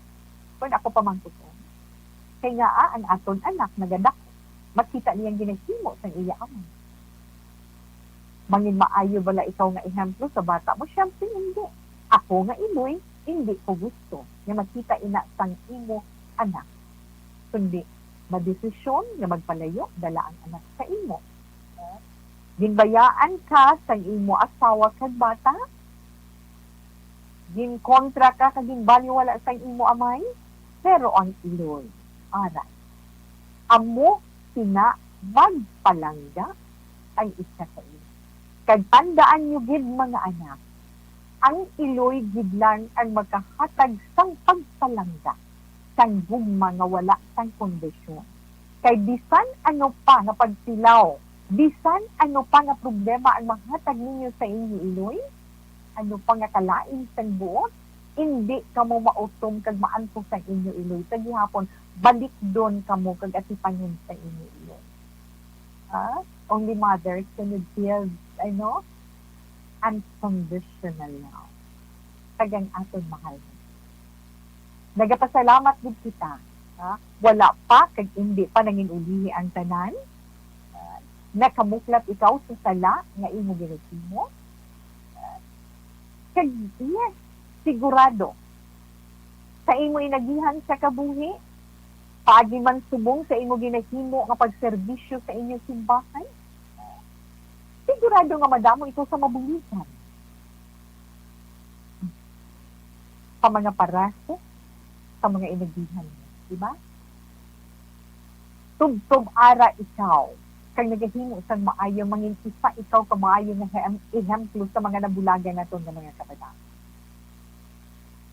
kon ako pamangkuton, kay ngaa ang aton anak nagadako, makita niya ang ginahimo sang iya amay. Mangin maayo bala ikaw nga ehemplo sa bata mo? Siyempre, hindi. Ako nga iloy, hindi ko gusto nga makita ina sang imo anak. Kundi, madesisyon nga magpalayo, dala ang anak sa imo. Ginbayaan ka sang imo asawa kag bata? Ginkontra ka kag ginbaliwala sang imo amay? Pero ang iloy, aray, amo sina magpalangga ang isa sa ila. Kag tandaan niyo gid, mga anak, ang iloy gid lang ang makahatag sang pagpalangga sang gugma nga wala sang kondisyon. Kay bisan ano pa nga pagtilaw, bisan ano pa nga problema ang mahatag ninyo sa inyo iloy, ano pa nga kalain sang buot, indi kamo mautom kag maantos sang inyo iloy. Sa gihapon, balikdon kamo kag atipanon sang inyo iloy. Ha? Only mothers can give, ano, unconditional love. Kag ang aton mahal nga Dios. Nagapasalamat gid kita, ha? Wala pa kag indi pa nangin-ulihi ang tanan, ah, nakamuklat ikaw sa sala nga imo ginahimo. Ah, kag, yes, sigurado, sa imo inagihan sa kabuhi, paagi man subong sa imo ginahimo nga pagserbisyo sa inyo simbahan, sigurado nga madamo ikaw sa mabuligan sa mga paraso, sa mga inagihan mo, di ba? Tubtob ara ikaw kag nagahimo sang maayo, mangin isa ikaw ka maayo nga hem-, ehemplo sa mga nabulagan naton nga mga kabataan.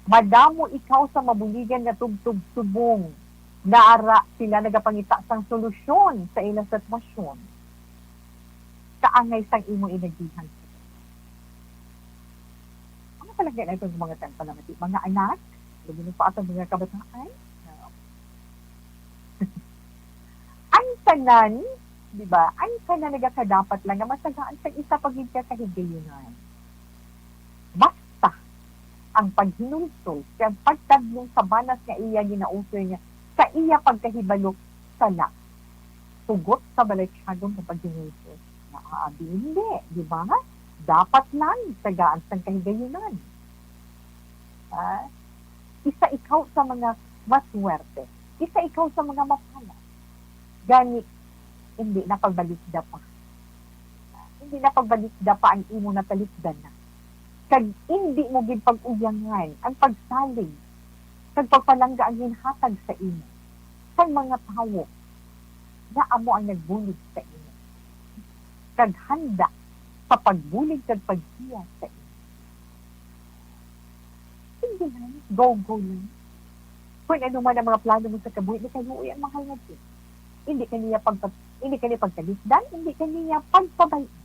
Madamo ikaw sa mabuligan nga tubtob subong nga ara sila nagapangita sang solusyon sa ila sitwasyon, kaangay sang imo inagihan. Ano talaga na itong mga tagpalamati? Mga anak, labi na pa atong mga kabataan. Ang tanan, di ba? Ang tanan nagakadapat lang nga matagaan sa isa pa gid ka kahigayunan. Basta ang paghinulsol kag pagtadlong sa banas nga iya ginausoy nga sa iya pagkahibalo sala, sugot sa balatyagon nga paghinulsol. Naaabi, hindi, di ba? Dapat lang tagaan sang kahigayunan. Ah, isa ikaw sa mga maswerte. Isa ikaw sa mga mapalad. Gani, hindi na pagbalikda pa. Hindi na pagbalikda pa ang imo natalikdan na. Kag hindi mo gid pag-uyangan ang pagsalig kag pagpalangga ang ginhatag sa imo sang mga tawo nga amo ang nagbulig sa imo, kag handa sa pagbulig kag paggiya sa imo. Sige lang, go, go lang. Kung ano man ang mga plano mo sa kabuhi, nakaluoy ang mahal nga Dios. Hindi ka niya pagpa-, hindi ka niya pagkalikdan, hindi ka niya pagpabay-an.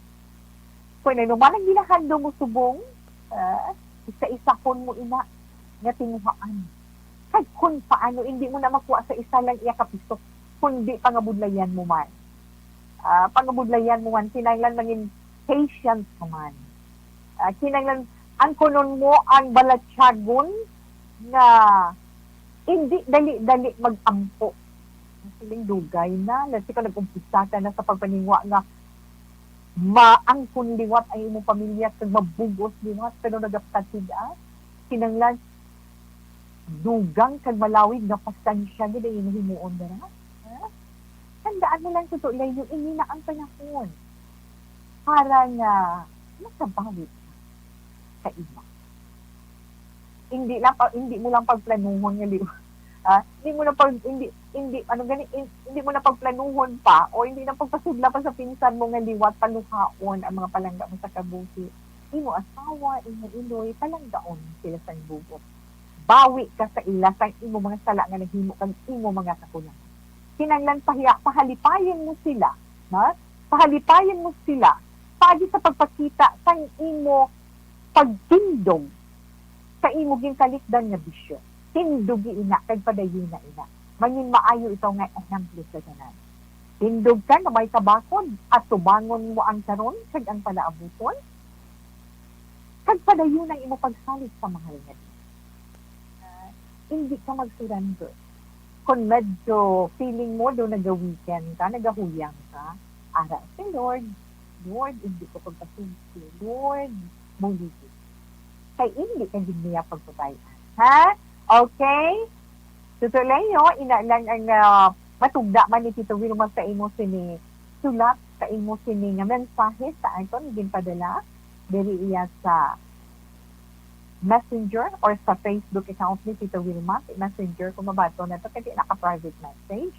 Kung ano man ang ginahandom mo subong, ah, isa-isahon mo ina nga tinguhaan. Kag kung paano, hindi mo na makuha sa isa lang iya ka piso, kundi pangabudlayan mo man. Ah, pangabudlayan mo man, kinahanglan mangin patient ka man. Ah, kinahanglan angkunon mo ang balatyagon nga hindi dali-dali mag-ampo. Siling dugay na, let's say, kung nag-umpisa ka na sa pagpaningwa nga maangkon liwat ang imong pamilya kag mabug-os liwat, pero nagapatid, ah, kinahanglan dugang kag malawig nga pasensya gid ang imong himuon dira. Ha? Tandaan mo lang, Tito Leo, ini na ang panahon para nga makabawi ka sa iba. Hindi lang pa, hindi mo lang pagplanuhon nga liwat. Ah, hindi mo lang pag, hindi, hindi, ano gani, hin-, hindi mo lang pagplanuhon pa o hindi lang pagpasudla pa sa pinsan mo nga liwat, paluhaon ang mga palangga mo sa kabuhi. Imo asawa, imo iloy, palanggaon sila sang bug-os. Bawi ka sa ila sang imo mga sala nga nahimo kag imo mga kakulangan. Kinahanglan pahiya-, pahalipayon mo sila, ha? Pahalipayon mo sila paagi sa pagpakita sang imo pagtindog sa imo ginkalikdan nga bisyo. Tindugi ina kag padayuna ina. Mangin maayo ikaw nga ehemplo sa tanan. Tindog ka nga may kabakod, atubangon mo ang karon kag ang palaabuton, kag padayon ang imo pagsalig sa mahal nga Dios. Ah, hindi ka mag-surrender. Kung medyo feeling mo do naga-weaken ka, nagahuyang ka, ara si Lord, "Lord, hindi ko pagpasugsi. Lord, bulihi." Kay hindi ka gid niya pagpabay-an. Ha? Okay? Tito Leo, ina lang ang, ah, matugda man ni Tito Wilma sa imo sini sulat, sa imo sini nga mensahe sa aton ginpadala diri iya sa Messenger or sa Facebook account ni Tito Wilma. Sa Messenger, kung mabaton nato, kay naka-private message.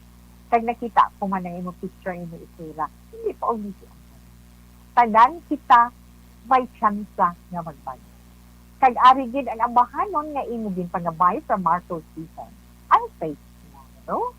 Kag nakita ko man ang imo picture, imo itsura. Hindi pa ulihi ang tanan. Tanan kita may tsansa nga magbago. Kag ari gid ang ambahanon nga imo ginpangabay from Marcos Season, ang faith tomorrow.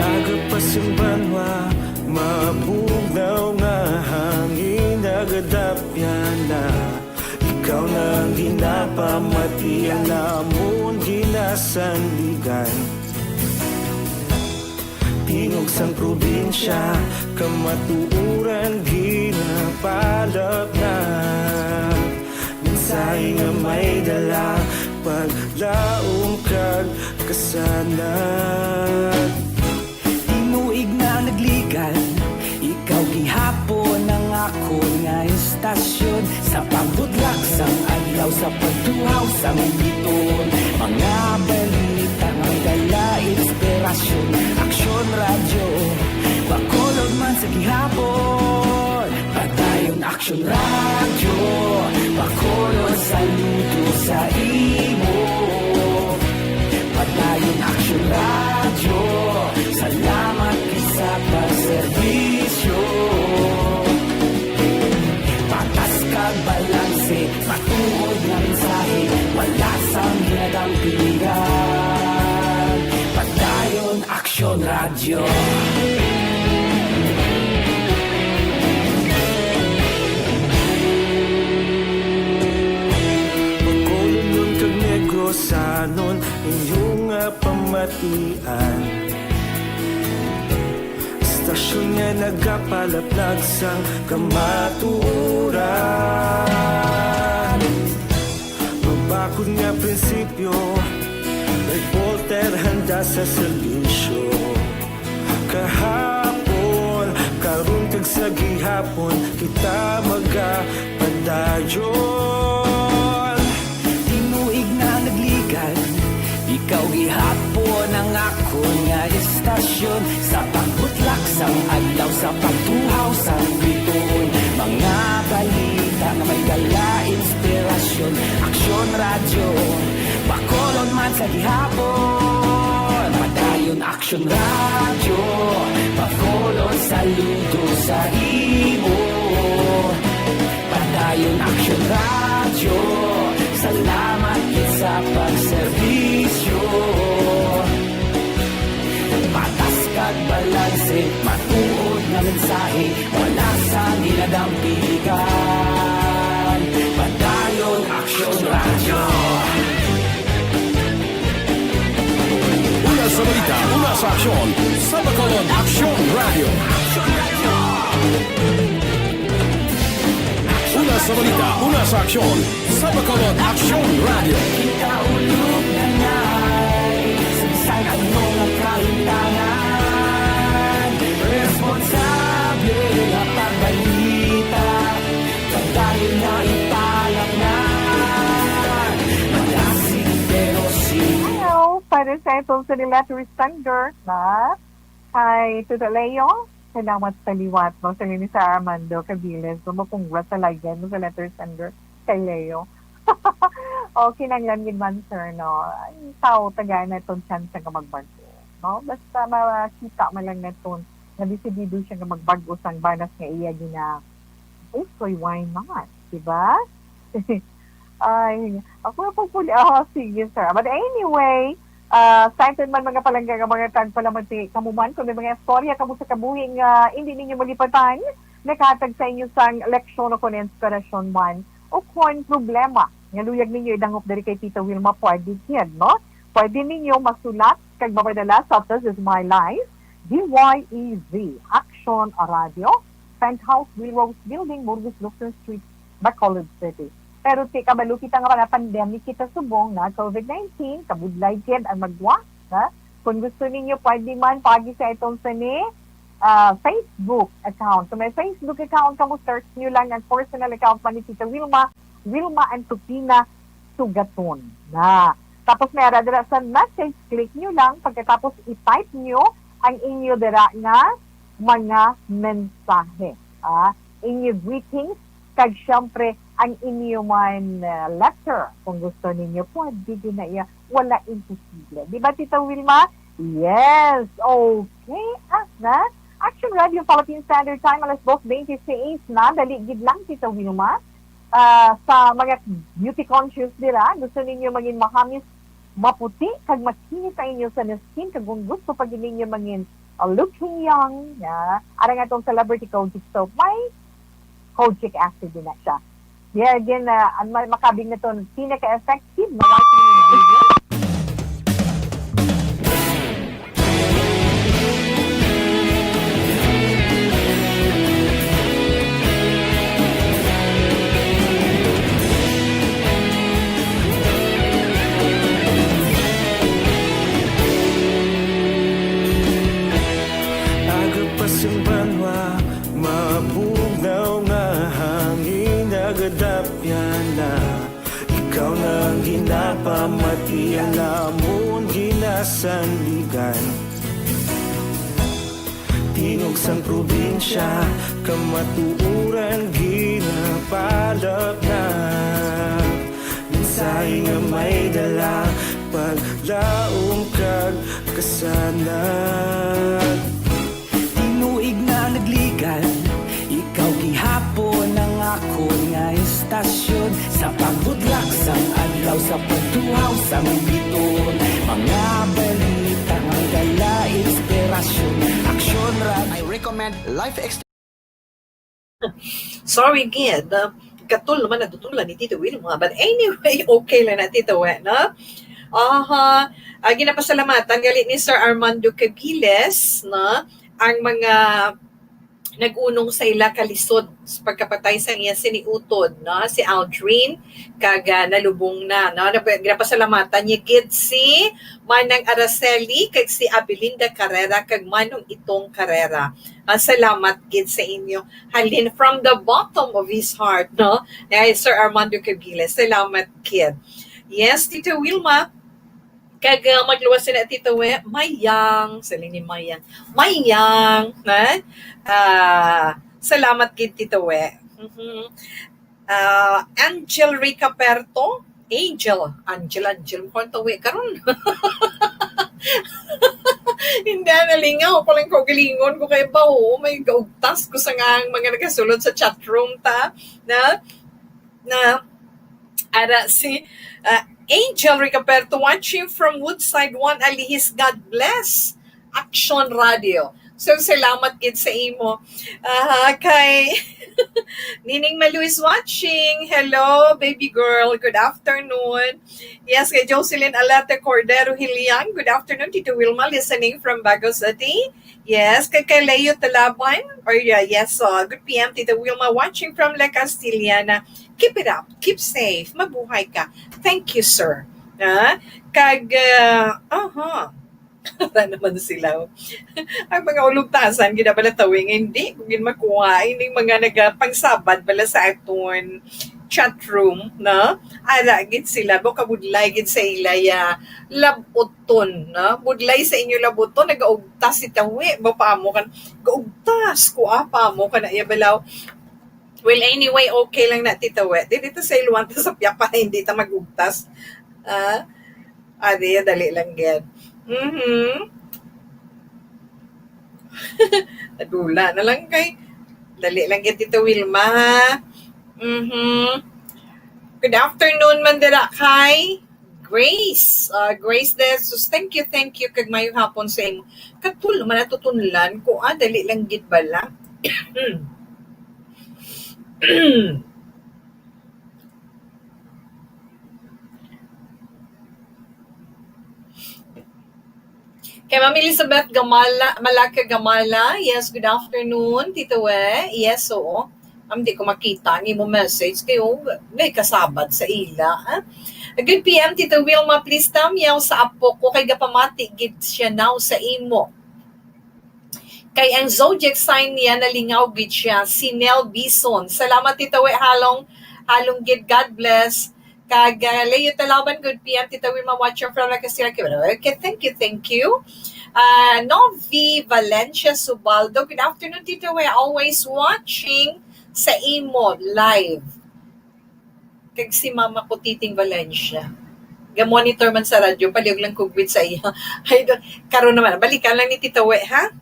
Aga pa sing banwa, mabugnaw nga hangin, nagadapyan na. Ikaw na ang ginapamati, ang amon ginasandigan. Tingog sang probinsya, kamatuoran ginapalapnap. Mensahe nga may dala, paglaom kag kasanag. Tinuig na nagligad, ikaw gihapon ang akon nga istasyon. Sa pagbudlak sang adlaw, sa pagtuhaw sang biton, mga balita nga may dala inspirasyon. Aksyon Radyo, Bacolod man sa gihapon. Padayon Aksyon Radyo, Bacolod, saludo sa imo. Padayon Aksyon Radyo, salamat gid sa pagserbisyo. Patas kag balanse, matuod nga mensahe, wala sang ginadampigan. Padayon Aksyon Radyo. Bacolodnon kag Negrosanon, inyo nga pamatian. Istasyon nga nagapalaplag sang kamatuoran. Mabakod nga prinsipyo, reporter handa sa serbisyo. Kahapon, karon kag sa gihapon, kita magapadayon. Tinuig na nagligan, ikaw gihapon ang akon nga istasyon. Sa pagbutlak sang adlaw, sa pagtuhaw sang bituon, mga balita nga may dala inspirasyon. Aksyon Radyo, Bacolod man sa gihapon. Padayon Aksyon Radyo, Bacolod, saludo sa imo. Padayon Aksyon Radyo, salamat gid sa pagserbisyo. Patas kag balanse, matuod nga mensahe, wala sang ginadampigan. Padayon Aksyon Radyo. Una sa balita, una sa aksyon, sa Bacolod Aksyon Radyo. Una sa balita, una sa aksyon, sa Bacolod Aksyon Radyo. Ikaulog na ngay, sa bisan ano nga kahintangan, responsable nga pagbalita, padayon na ipalapnan. Malasig pero si Hello, para sa itong sa letter sender na kay Tito Leo. Salamat sa liwat mo, sa ni Sir Armando Cabiles. Mo congrats sa lagyan mo sa letter sender kay Leo. O, kinahanglan gid man, sir, no? Ang tao, tagaan naton chance nga magbago, no? Basta makita man lang naton nga desidido siya nga magbago sang banas nga iya gina-, okay, why not? Diba? Ay, ako na pagpuli. Oh, sige, sir. But anyway, ah, sa aton man mga palangga nga mga tagpalamati, kamo man, kung may mga istorya kamo sa kabuhi nga hindi ninyo malipatan, nakahatag sa inyo sang leksyon o kon inspirasyon man, o kon problema nga luyag ninyo idangop diri kay Tita Wilma, pwede gid, no? Pwede ninyo masulat kag mapadala sa This Is My Life, D Y E Z, Action Radio, Penthouse, Will Rose Building, Burgos Lukson Street, Bacolod City. Pero ti kabalo kita nga mga pandemic kita subong na COVID nineteen, kabudlay gid ang magwa, ha? Kung gusto ninyo, pwede man pagi sa itong sini, ah, Facebook account. Kung may Facebook account kamo, search nyo lang ang personal account man ni Tita Wilma, Wilma Antupina Sugaton na. Tapos may ara dira sa message, click nyo lang, pagkatapos i-type nyo ang inyo dira nga mga mensahe. Ah, inyo greetings, kag syempre, ang inyo man, ah, letter. Kung gusto ninyo, pwede din na iya. Wala imposible. Di ba, Tita Wilma? Yes. Okay. Ah, na? Action Radio Philippine Standard Time, alas dos twenty-six na. Dali gid lang, Tita Wilma. Ah, sa mga beauty conscious dira, gusto ninyo maging mahamis, maputi, kag makinis sa inyo sa skin, kag kung gusto pa gid ninyo mangin, uh, looking young, nga, arang atong celebrity Kojic soap, may Kojic acid din na siya. There again, uh, ang ma-, makabig na to, pinaka-effective na whitening ingredient. Aga pa sing banwa, mabugnaw nga hangin nagadapyan na. Ikaw na ang ginapamati, ang amon ginasandigan. Tingog sang probinsya, kamatuoran ginapalapnap. Mensahe nga may dala, paglaom kag kasanag. Tinuig na nagligan, ikaw gihapon ang akon nga istasyon. Sa pagbutlak sang adlaw, sa pagtuhaw sang bituon, mga balita nga dala inspirasyon. Aksyon Ra-, I recommend Life Extension. Sorry gid, ah, katol naman natutulan ni Tito Wilma. But anyway, okay lang na, Tito, eh, no? Aha. Ah, ginapasalamatan gali ni Sir Armando Cabiles, no? ang mga nag-unong sa ila kalisod sa pagkapatay sa iya sini utod, no? Si Aldrin, kag, ah, nalubong na, no? Napa-, ginapasalamatan niya gid si Manang Araceli, kag si Abelinda Carrera, kag Manong Itong Carrera. Ah, salamat gid sa inyo. Halin from the bottom of his heart, no? Ay, Sir Armando Cabiles, salamat gid. Yes, Tita Wilma. Kag, ah, magluwas sila, Tita We, Mayang. Sila ni Mayang. Mayang, ha? Ah, salamat gid, Tita We. Mhm. Ah, Angel Rica Perto. Angel. Angel, Angel. Mukhang tawi karon. Hindi, nalingaw ko lang kaugalingon ko kay ba, oo, may gaugtas ko sa nga ang mga nagasulod sa chat room ta. Na? Na? Ara si, ah, Angel Ricaperto watching from Woodside, One Alihis. God bless. Action Radio. So, salamat gid sa imo. Aha, kay Nining Malu is watching. Hello, baby girl. Good afternoon. Yes, kay Jocelyn Alate Cordero Hilian. Good afternoon, Tito Wilma, listening from Bago City. Yes, kay, kay Leo Talaban. Or, yeah, yes, so, good P M, Tita Wilma, watching from La Castellana. Keep it up. Keep safe. Mabuhay ka. Thank you, sir. Ha? Kag, ah, aha. Wala naman sila. Ang mga ulugtasan, ginabalatawi nga hindi ko gid makuha. Ining mga nagapangsabad bala sa aton chat room, no? Ara gid sila, baka budlay gid sa ila ya labuton, no? Budlay sa inyo labuton, nagaugtas si tawi, ba pa mo kan, gaugtas ko, ah, pa mo kan, iya balaw. Well, anyway, okay lang na, Tita We. Di dito sa Iluwanta sa Piapa, hindi ta magugtas. Ah, adi, dali lang gid. Mhm. Nadula na lang kay. Dali lang gid, Tita Wilma, ha? Mhm. Good afternoon, Mandira kay Grace. Ah, Grace De Jesus, thank you, thank you. Kag maayong hapon sa imo. Katul, man natutunlan ko, ah, dali lang gid bala. Kay Ma'am Elizabeth Gamala, Malaka Gamala, yes, good afternoon, Tito We. Yes, oo. Ma'am, di ko makita ang imo message kay, oh, may kasabad sa ila, ah. Good P M, Tito Wilma, please tamiyaw sa apo ko kay gapamati gid siya now sa imo. Kay ang zodiac sign niya nalingaw gid siya, si Nel Bison. Salamat, Tito We, halong, halong gid. God bless. Kag, ah, Leo Talaban, good P M, Tita Wilma, watching from La Casilla, Quebrada. Okay, thank you, thank you. Ah, Novi Valencia Subaldo, good afternoon, Tita We, always watching sa imo live. Kag si Mama ko, Titing Valencia, ga-monitor man sa radyo, palihog lang kugwit sa iya. Ay, do-, karon naman, balikan lang ni Tita We, ha?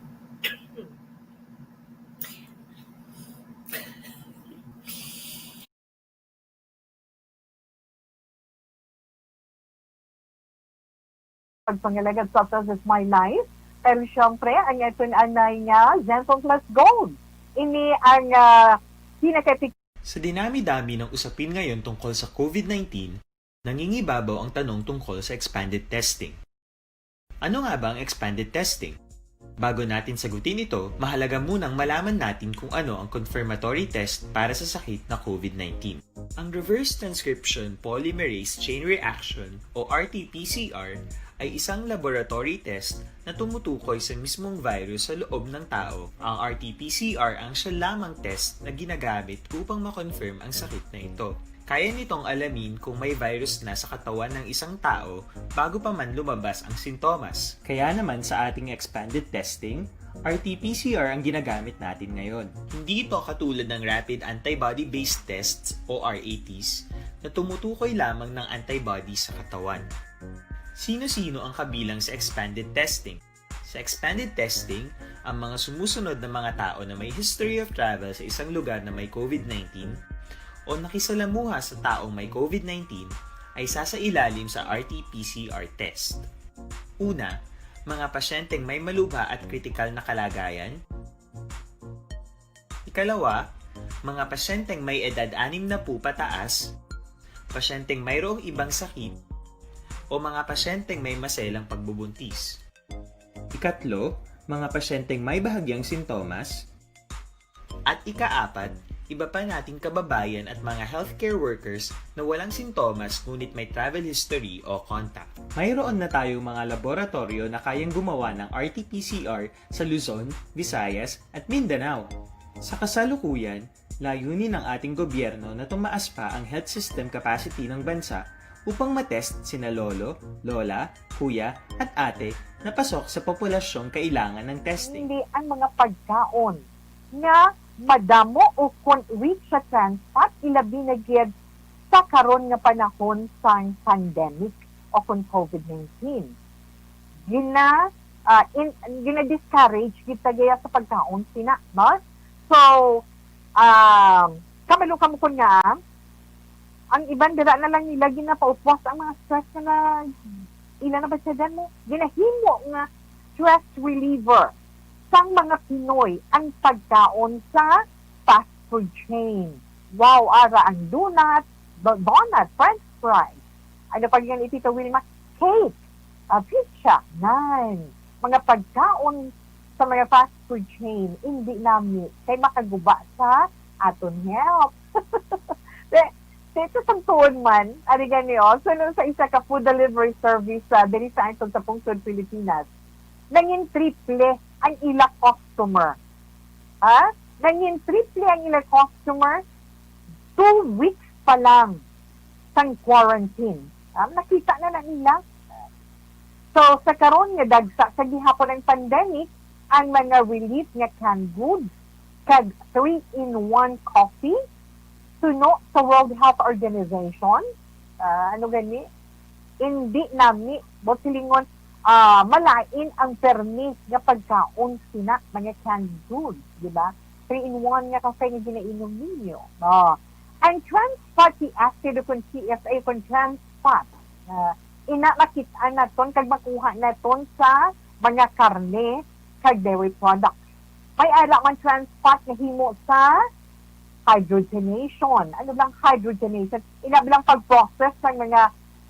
Pagpangalagad sa This Is My Life. Pero siyempre, ang aton anay nga Zenfone Plus Gold. Ini ang, ah, pinaka- Sa dinami-dami ng usapin ngayon tungkol sa COVID nineteen, nangingibabaw ang tanong tungkol sa expanded testing. Ano nga ba ang expanded testing? Bago natin sagutin ito, mahalaga munang malaman natin kung ano ang confirmatory test para sa sakit na COVID nineteen. Ang reverse transcription polymerase chain reaction o R T P C R ay isang laboratory test na tumutukoy sa mismong virus sa loob ng tao. Ang R T P C R ang siya lamang test na ginagamit upang ma-confirm ang sakit na ito. Kaya nitong alamin kung may virus na sa katawan ng isang tao bago pa man lumabas ang sintomas. Kaya naman sa ating expanded testing, R T P C R ang ginagamit natin ngayon. Hindi ito katulad ng rapid antibody-based tests o R A Ts na tumutukoy lamang ng antibody sa katawan. Sino-sino ang kabilang sa expanded testing? Sa expanded testing, ang mga sumusunod na mga tao na may history of travel sa isang lugar na may COVID nineteen o nakisalamuha sa taong may COVID nineteen ay sasailalim sa R T P C R test. Una, mga pasyenteng may malubha at kritikal na kalagayan. Ikalawa, mga pasyenteng may edad anim na po pataas, pasyenteng mayroong ibang sakit, o mga pasyenteng may maselang pagbubuntis. Ikatlo, mga pasyenteng may bahagyang sintomas, at ikaapat, iba pa nating kababayan at mga healthcare workers na walang sintomas ngunit may travel history o contact. Mayroon na tayong mga laboratoryo na kayang gumawa ng R T P C R sa Luzon, Visayas, at Mindanao. Sa kasalukuyan, layunin ng ating gobyerno na tumaas pa ang health system capacity ng bansa upang matest sina lolo, lola, kuya, at ate na pasok sa populasyong kailangan ng testing. Hindi ang mga pagkaon nga madamo o kon rich sa trans fat, ilabi na gid sa karon nga panahon sang pandemic o kon COVID nineteen. Gina, ah, in, gina-discourage gid ta gaya sa pagkaon sina, no? So, um, kabalo kamo kon nga, ang iban dira na lang nila ginapaupwas ang mga stress nga na ila na ba siya dyan mo? Ginahimo nga stress reliever sang mga Pinoy ang pagkaon sa fast food chain. Wow, ara ang donut, do- donut, french fries. Ano pa gani, Tito Wilma? Cake, ah, pizza, nan. Mga pagkaon sa mga fast food chain, hindi nami kay makaguba sa aton health. Te, te, sa pagtuon man, ari gani, oh, so, nung sa isa ka food delivery service, ah, diri sa aton sa pungsod Pilipinas, nangin triple ang ila customer. Ha? Nangin triple ang ila customer two weeks pa lang sang quarantine. Ah, nakita na na nila. So, sa karon nga dagsa sa gihapon ang pandemic, ang mga relief nga canned goods kag three-in-one coffee, suno sa World Health Organization, ah, ano gani, hindi nami, buot silingon, ah, malain ang permi nga pagkaon sina mga canned goods, di ba? Three-in-one nga kape nga ginainom ninyo. Oh. Ang trans fatty acid o kung T F A o kung trans fat, ah, ina makit-an naton kag makuha naton sa mga karne kag dairy products. May ara man trans fat nga himo sa hydrogenation. Ano lang hydrogenation? Ina lang pag-process ng mga,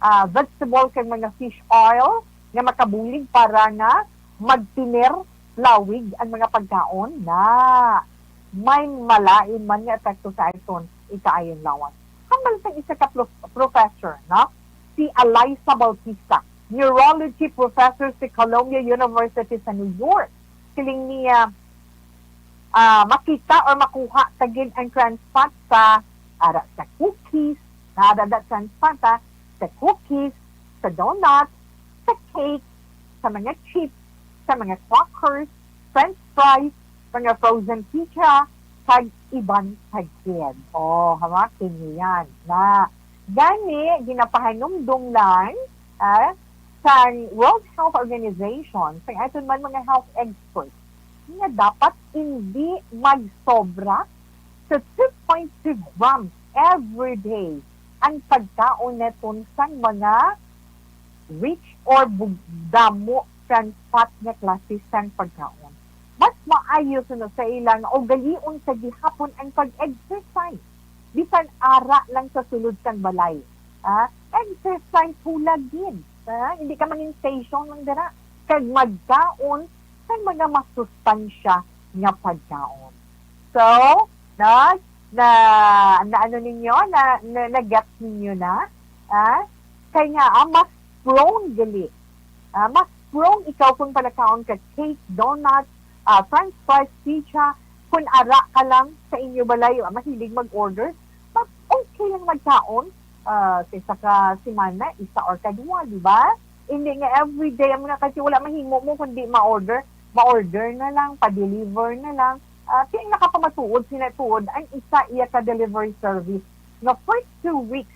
ah, vegetable kag mga fish oil nga makabulig para nga magtiner lawig ang mga pagkaon na may malain man nga epekto sa aton ikaayon lawas. Hambal sang isa ka prof-, professor, no? Si Alyssa Bautista, neurology professor sa Columbia University sa New York. Siling niya, ah, makita or makuha ta gid ang trans fat sa ara sa cookies, nada da trans fat, ah, sa cookies, sa donut, sa cake, sa mga chips, sa mga crackers, french fries, mga frozen pizza, kag iban pa gid. Oh, hamakin niyo yan na. Gani, ginapahanumdom lang, ah, sang World Health Organization, sang aton man mga health experts, nga dapat hindi magsobra sa two point two grams every day ang pagkaon naton sang mga rich or bug-, damo sang fat nga klase sang pagkaon. Mas maayo suno sa ila nga ugalion sa gihapon ang pag-exercise, bisan ara lang sa sulod sang balay. Ah, exercise hulag gid. Ah, hindi ka mangin station lang dira kag magkaon sang mga masustansya nga pagkaon. So, na, na, na ano ninyo, na, na, na-get ninyo na? Ah? Kay nga, ah, mas prone gali. Ah, mas prone ikaw kung palakaon ka cake, donut, ah, french fries, pizza, kung ara ka lang sa inyo balay, ah, mahilig mag-order, mas okay lang magkaon, ah, sa isa ka semana, isa or kadua, di ba? Hindi nga everyday, amo na kasi wala mahimo mo kundi ma-order, ma-order na lang, pa-deliver na lang. Ah, kaya nakapamatuod sila tuod ang isa iya ka delivery service nga first two weeks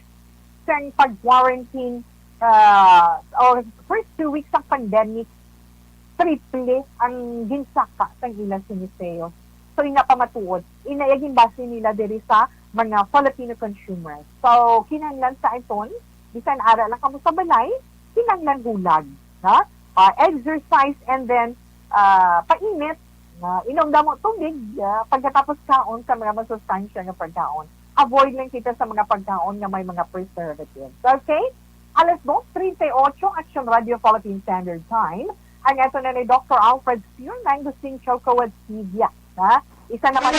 sang pag-quarantine, ah, or first two weeks sang pandemic, triple ang ginsaka sang ila sini sales. So, ina pamatuod, ina iya ginbase nila diri sa mga Filipino consumers. So, kinahanglan sa aton, bisan ara lang kamo sa balay, kinahanglan hulag, ha? Ah, exercise and then, ah, painit, ah, inom damo tubig, ah, pagkatapos kaon sa mga masustansya nga pagkaon. Avoid lang kita sa mga pagkaon nga may mga preservatives. Okay? Alas dos treinta y ocho, Action Radio Philippine Standard Time. Ang ato na ni Doctor Alfred Steele, nang Dusting Choco with Stevia. Ha? Isa naman.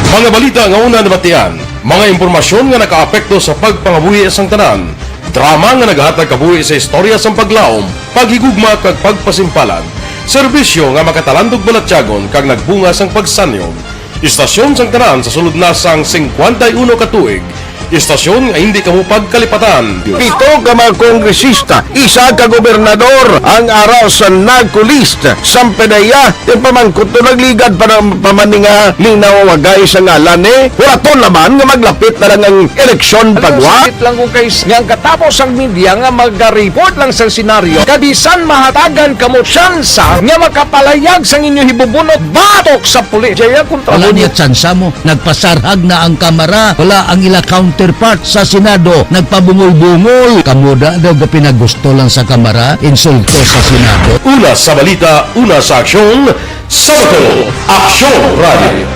Mga balita nga una nabatian, mga impormasyon nga nakaapekto sa pagpangabuhi sang tanan, drama nga nagahatag kabuhi sa istorya sang paglaom, paghigugma kag pagpasimpalan, serbisyo nga makatalandog balatyagon kag nagbunga sang pagsanyog. Istasyon sang tanan sa sulod na sang singkwenta y uno ka tuig. Istasyon nga hindi kamo pagkalipatan. Pito ka mga kongresista, isa ka gobernador ang ara sa NAGCO list. Sampanaya, yung pamangkot to nagligad pa ng pamaninga ni nawawagay sa ngalan ni Huraton naman nga maglapit na lang ang eleksyon pagwa. Sakit lang kung kay nga ang katapos ang media nga maga-report lang sa senaryo, kabisan mahatagan kamo tsansa nga makapalayag sang inyo hibubunot batok sa pulis. Jaya kontra Wala mo niya tsansa mo. Nagpasarhag na ang Kamara. Wala ang ila counterpart sa Senado. Nagpabungol-bungol. Kamo da daw ga pinagusto lang sa Kamara, insulto sa Senado. Una sa balita, una sa aksyon, sa Bacolod, Aksyon Radio.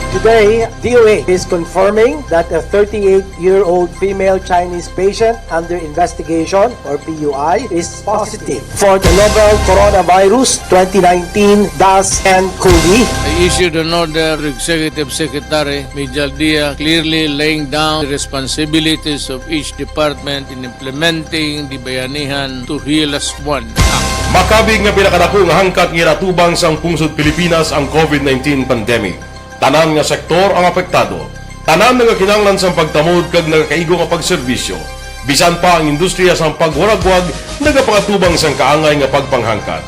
Today, D O A is confirming that a thirty-eight-year-old female Chinese patient under investigation, or P U I, is positive for the novel Coronavirus twenty nineteen dash N COVID. I issued an order to Executive Secretary Mijal Dia, clearly laying down the responsibilities of each department in implementing the Bayanihan to Heal As One Act. Makabig nga pinakadako nga hangkat nga ginatubang sang pungsod Pilipinas ang COVID nineteen pandemic. Tanan nga sektor ang apektado. Tanan nagakinahanglan sang pagtamod kag nagakaigo nga pagserbisyo. Bisan pa ang industriya sang pagwaragwag nagapangatubang sang kaangay nga pagpanghangkat.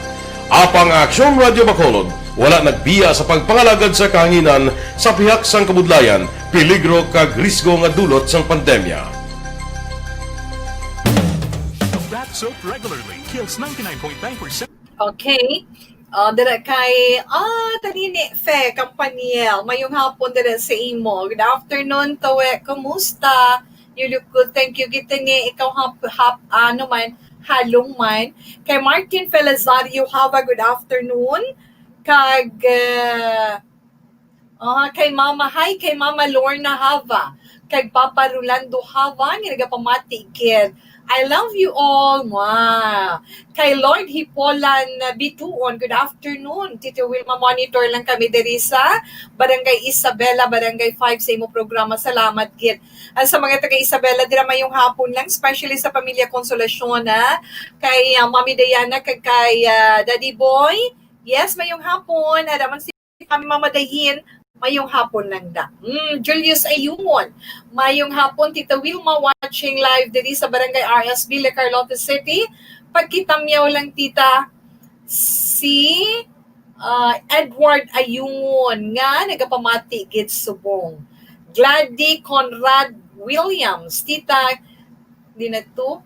Apang ang Aksyon Radio Bacolod wala nagbiya sa pagpangalagad sa kahanginan sa pihak sang kabudlayan, peligro kag risgo nga dulot sang pandemya. Use Bath soap regularly. Kills ninety-nine point nine percent. Okay. Ah, dira kay, ah, Tanini Fe Campaniel. Mayong hapon dira sa imo. Good afternoon, Tawe. Kumusta? You look good. Thank you. Gitini, ikaw hap, hap, ano man, halong man. Kay Martin Felizario, have a good afternoon. Kag, ah, Aha, kay Mama, hi, kay Mama Lorna Hava, kay Papa Rolando Hava, nga nagapamati gid. I love you all. Mwah. Kay Lord Hipolan, uh, Bituon, good afternoon. Tito Wilma, monitor lang kami diri sa Barangay Isabela, Barangay five sa imo programa. Salamat gid. At sa mga taga Isabela, dira mayong hapon lang, especially sa pamilya Consolacion, ha? Kay, uh, Mami Diana, kag kay, uh, Daddy Boy. Yes, mayong hapon. Ada man si kami mamadayin, mayong hapon lang da. Mm, Julius Ayungon, mayong hapon, Tita Wilma, watching live diri sa Barangay R S B, La Carlota City. Pagkitamyaw lang, Tita, si, ah, Edward Ayungon nga nagapamati gid subong. Glady Conrad Williams, Tita, Di na to.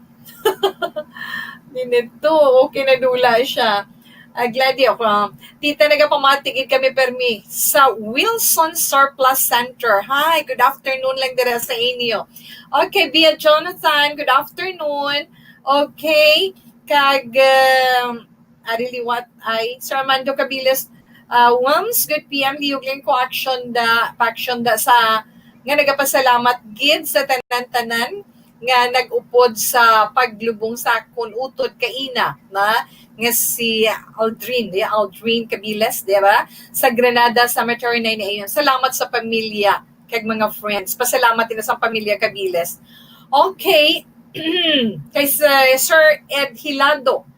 Di na to. Okay, nadula siya. Ah, glad di ako. Ah, Tita, nagapamati gid kami permi sa Wilson Surplus Center. Hi, good afternoon lang dira sa inyo. Okay, Bia Jonathan, good afternoon. Okay, kag, um, Ari liwat ay Sir Armando Cabiles, ah, Wams, good P M, liyog lang ko action da, pa-action da sa, nga nagapasalamat gid sa tanan-tanan nga nag-upod sa paglubong sa akon utod kaina, na, nga si Aldrin, di, Aldrin Cabiles, di ba? Sa Granada Cemetery na ini. Salamat sa pamilya kag mga friends. Pasalamat din sa pamilya Cabiles. Okay. Kay Sir Ed Hilado,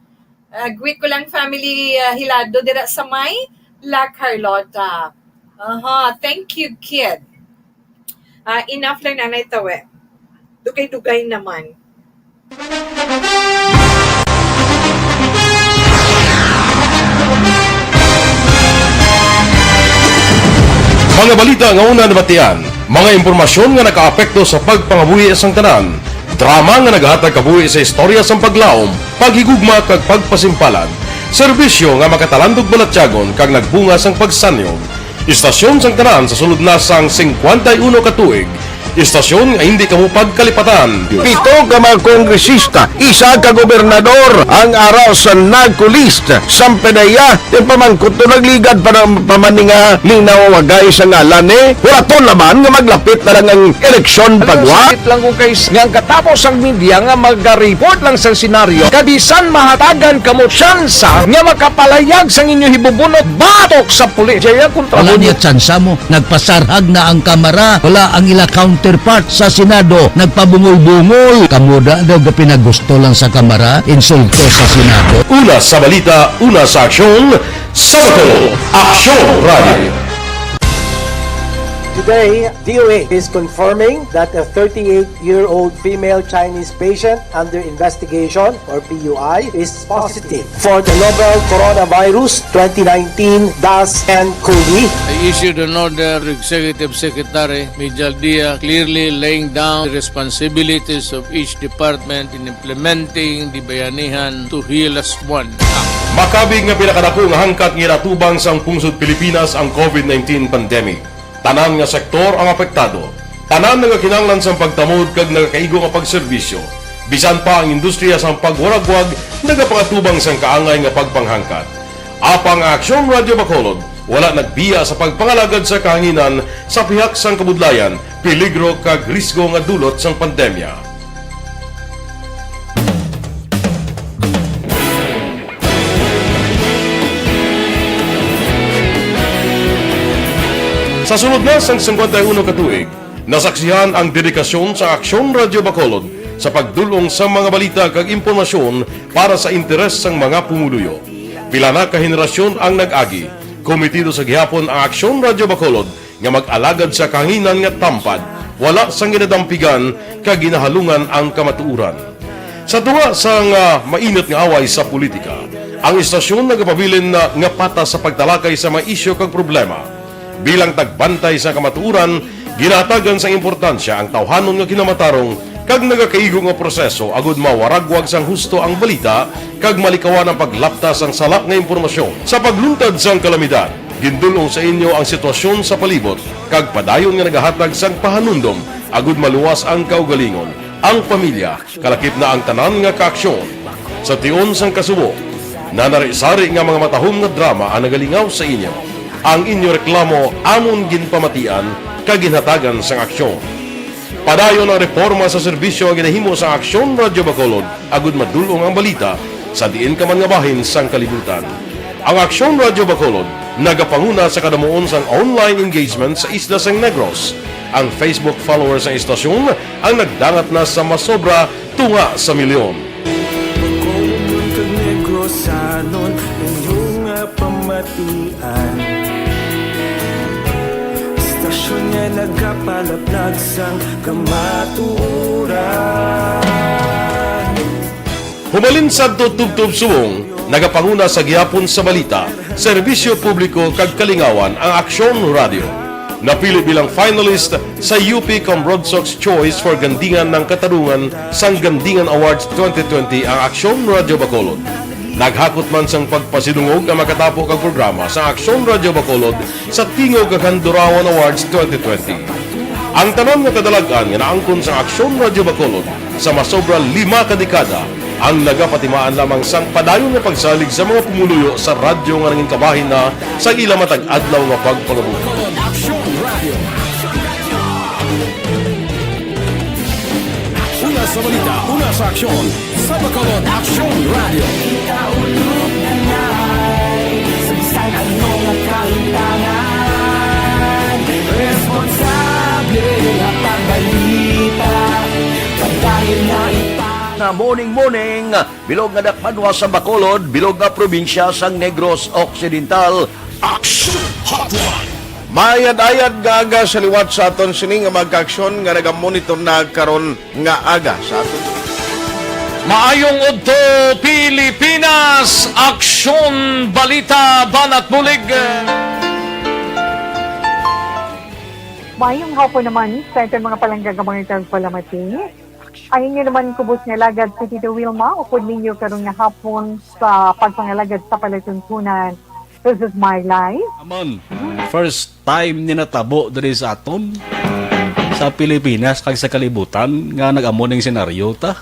Ah, greet ko lang family, ah, Hilado dira sa may La Carlota. Aha, thank you, kid. Ah, enough lang, Nanay Tawe. Dugay-dugay naman. Mga balita nga una nabatian, mga impormasyon nga nakaapekto sa pagpangabuhi sang tanan, drama nga naghatag kabuhi sa istorya sang paglaom, paghigugma kag pagpasimpalan, serbisyo nga makatalandog balatyagon kag nagbunga sang pagsanyog, istasyon sang tanan sa sulod na sang singkwenta y uno ka tuig, Istasyon nga hindi kamo pagkalipatan. Pito ka mga kongresista, isa ka gobernador ang ara sa NAGCO list. Sampanaya, ipamangkot to nagligad pa na, pa man ni nga linaw wagay sa ngalan, eh. Huraton naman nga maglapit na lang ang eleksyon. Alam mo, pagwa. Sakit lang kung kay s-, nga ang katapos ang media nga mag-report lang sa senaryo, kabisan mahatagan kamo tsansa nga makapalayag sang inyo hibubunot batok sa pulis. Jaya, kontra Wala mo niya yun. Tsansa mo. Nagpasarhag na ang kamara. Wala ang ila counterpart sa Senado. Nagpabungol-bungol. Kamo da daw gapinagusto lang sa kamara, insulto sa Senado. Una sa balita, una sa aksyon, sa Bacolod, Aksyon Radio. Today, D O A is confirming that a thirty-eight-year-old female Chinese patient under investigation, or P U I, is positive for the novel coronavirus twenty nineteen dash N cov. I issued an order to Executive Secretary Mijal Dia, clearly laying down the responsibilities of each department in implementing the Bayanihan to Heal As One Act. Makabig nga pinakadako nga hangkat nga ginatubang sang pungsod Pilipinas ang covid nineteen pandemic. Tanan nga sektor ang apektado. Tanan nagakinahanglan sang pagtamod kag nagakaigo nga pagserbisyo. Bisan pa ang industriya sang pagwaragwag nagapangatubang sang kaangay nga pagpanghangkat. Apang ang Aksyon Radio Bacolod wala nagbiya sa pagpangalagad sa kahanginan sa pihak sang kabudlayan, peligro kag risgo nga dulot sang pandemya. Sa sulod na sang singkwenta y uno ka tuig, nasaksihan ang dedikasyon sa Aksyon Radio Bacolod sa pagdul-ong sa mga balita kag impormasyon para sa interes sang mga pumuluyo. Pila na ka henerasyon ang nag-agi. Komitido sa gihapon ang Aksyon Radio Bacolod nga mag-alagad sa kahanginan nga tampad, wala sang ginadampigan kag ginahalungan ang kamatuoran. Sa tunga sang, ah, mainit nga away sa politika, ang istasyon nagapabilin na nga patas sa pagtalakay sa mga isyu kag problema. Bilang tagbantay sa kamatuoran, ginahatagan sang importansya ang tawhanon nga kinamatarong kag nagakaigo nga proseso agud mawaragwag sang husto ang balita kag malikawan ang paglapta sang sala nga impormasyon. Sa pagluntad sang kalamidad, gindul-ong sa inyo ang sitwasyon sa palibot kag padayon nga nagahatag sang pahanumdom agud maluwas ang kaugalingon, ang pamilya, kalakip na ang tanan nga kaaksyon. Sa tion sang kasubo, nanari-sari nga mga matahom nga drama ang nagalingaw sa inyo. Ang inyo reklamo amon ginpamatian kag ginhatagan sang aksyon. Padayon ang reporma sa serbisyo nga ginahimo sa Aksyon Radio Bacolod agud madul-ong ang balita sa diin ka man nga bahin sang kalibutan. Ang Aksyon Radio Bacolod nagapanguna sa kadamuon sang online engagement sa isla sang Negros. Ang Facebook followers sang istasyon ang nagdangat na sa masobra tunga sa milyon. Bacolod kag Negrosanon, inyo nga pamatian. Istasyon nga nagapalaplag sang kamatuoran. Humalin sadto tubtob subong, nagapanguna sa gihapon sa balita, serbisyo publiko kag kalingawan ang Aksyon Radio. Napili bilang finalist sa U P Cambrodsoc's Choice for Gandingan ng Katarungan sang Gandingan Awards twenty twenty ang Aksyon Radio Bacolod. Naghakot man sang pagpasidungog ang makatapo kag programa sa Aksyon Radio Bacolod sa Tingog kag Handurawan Awards twenty twenty. Ang tanan nga kadalag-an nga naangkon sa Aksyon Radio Bacolod sa masobra lima ka dekada ang nagapatimaan lamang sang padayon nga pagsalig sa mga pumuluyo sa radyo nga nangin kabahin na sa ila matag adlaw nga pagpangabuhi. Aksyon Radio. Una sa balita, una sa aksyon, sa Bacolod Aksyon Radio. Ikaulog na lang sa bisan ano nga kaintangan. Responsable nga pagbalita, padayon na ipang- Na morning, morning. Bilog nga dakpanwa sa Bacolod, bilog nga probinsya sang Negros Occidental. Action Hotline. Maayad-ayad nga aga sa liwat sa aton sini nga mga kaaksyon nga nagamonitor na karon nga aga sa aton. Maayong udto, Pilipinas! Aksyon, balita, banat, bulig. Maayong hapon naman sa aton mga palangga nga mga tagpalamati. Ang inyo naman kubos nga alagad si Tito Wilma, upod ninyo karon nga hapon sa pagpangalagad sa palatuntunan. This is my life. Amon, first time ni natabo diri sa aton. sa Pilipinas kag sa kalibutan nga nag-amo ning senaryo ta.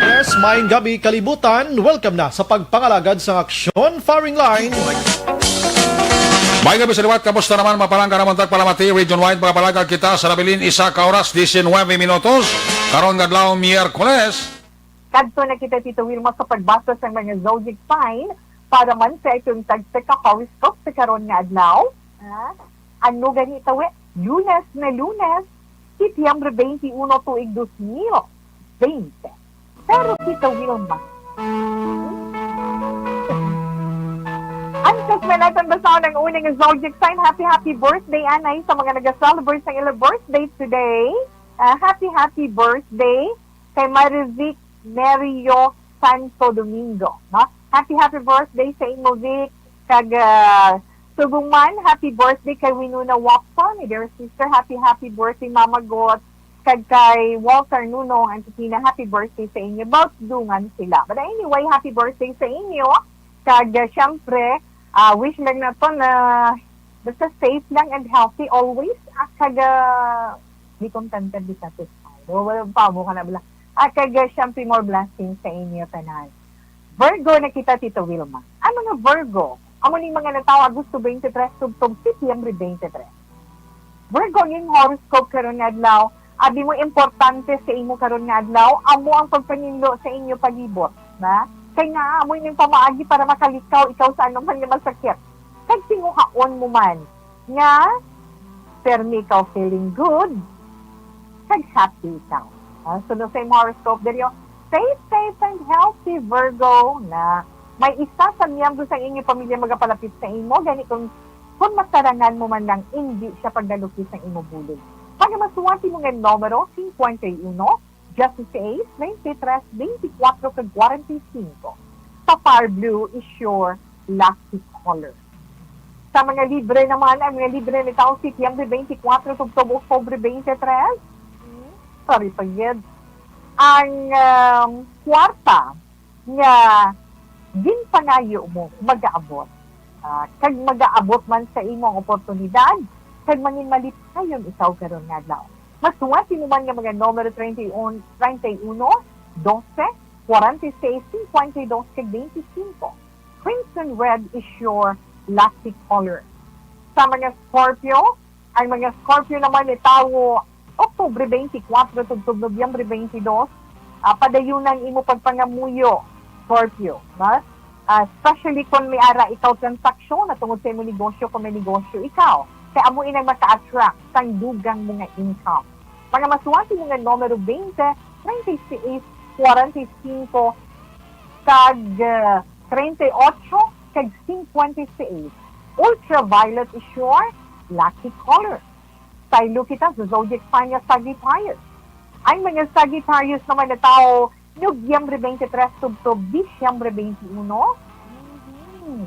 Yes, maayong gabi, kalibutan. Welcome na sa pagpangalagad sa Aksyon Firing Line. May gabi sa liwat, kamusta naman? Mapalangga naman tag palamati, region wide, makapalagad kita sa nabilin isa ka oras, diecinuebe minutos. Karon nga adlaw, Miyerkules. Kadto na kita, Tito Wilma, sa pagbasa sang mga zodiac sign para man sa atong tagsa ka horoscope sa karon nga adlaw. Ha? Ano gani tawi? Lunes na Lunes, Setyembre twenty-one, tuig dos mil twenty. Pero, Tito Wilma, antes na natin basahon ang unang zodiac sign, happy, happy birthday, anay, sa mga nag-celebrate sa ilang birthday today. Ah, happy, happy birthday kay Marivic Merio Santo Domingo, no? Happy, happy birthday sa imo, Vic. Kag, ah, subong man, happy birthday kay Winona Watson, my dear sister. Happy, happy birthday, Mama Got. Kag kay Walter Nunong Antiquina, happy birthday sa inyo. Both dungan sila. But anyway, happy birthday sa inyo. Kag, ah, syempre, ah, wish lang nato na basta safe lang and healthy always. Ah, kag, ah, di kontento di sa. Wala pa mo ka na bala. Ah, kag, ah, syempre, more blessings sa inyo tanan. Virgo na kita, Tito Wilma. Ang mga Virgo, amo ning mga natawo Agosto twenty-three tubtob Setyembre twenty-three. Virgo, ang imong horoscope karon nga adlaw, abi mo, importante sa imo karon nga adlaw, amo ang pagpaninlo sa inyo palibot, na? Kay nga, amo ining pamaagi para makalikaw ikaw sa anuman nga masakit. Kag tinguhaon mo man nga permi ikaw feeling good, kag happy ikaw. Ah, sunod sa imo horoscope, diri, oh, stay safe and healthy, Virgo, na may isa sa miyembro sa inyo pamilya magapalapit sa imo, gani kung, kung masarangan mo man lang, indi siya pagdalukis ang imo bulig. Mga maswati mo nga numero, cincuenta y uno, dieciséis, veintitrés, veinticuatro, kag cuarenta y cinco. Sa Far Blue is your lucky color. Sa mga Libre naman, ang mga Libre ni tawo Setyembre twenty-four tubtob Oktubre twenty-three. Hmm, sorry pa gid. Ang, um, kwarta nga ginpangayo mo, magaabot. Ah, kag magaabot man sa imo ang oportunidad, kag mangin malipayon ikaw karon nga adlaw. Masuwati mo man nga mga numero treinta y uno, treinta y uno, doce, cuarenta y seis, cincuenta y dos, kag veinticinco. Crimson red is your lucky color. Sa mga Scorpio, ang mga Scorpio naman ni tawo Oktubre twenty-four tubtob Nobyembre twenty-two, ah, padayunan imo pagpangamuyo, Scorpio. Mas, ah, especially kung may ara ikaw transaksyon na tungod sa imo negosyo, kung may negosyo ikaw. Kay amo inang maka-attract sang dugang mga income. Mga masuwati mo nga numero twenty, treinta y seis, cuarenta y cinco, kag, ah, treinta y ocho, kag cincuenta y seis. Ultraviolet is your lucky color. Saylo kita sa zodiac sign nga Sagittarius. Ang mga Sagittarius naman na tawo, Nobyembre twenty-three tubtob Disyembre twenty-uno. Mhm.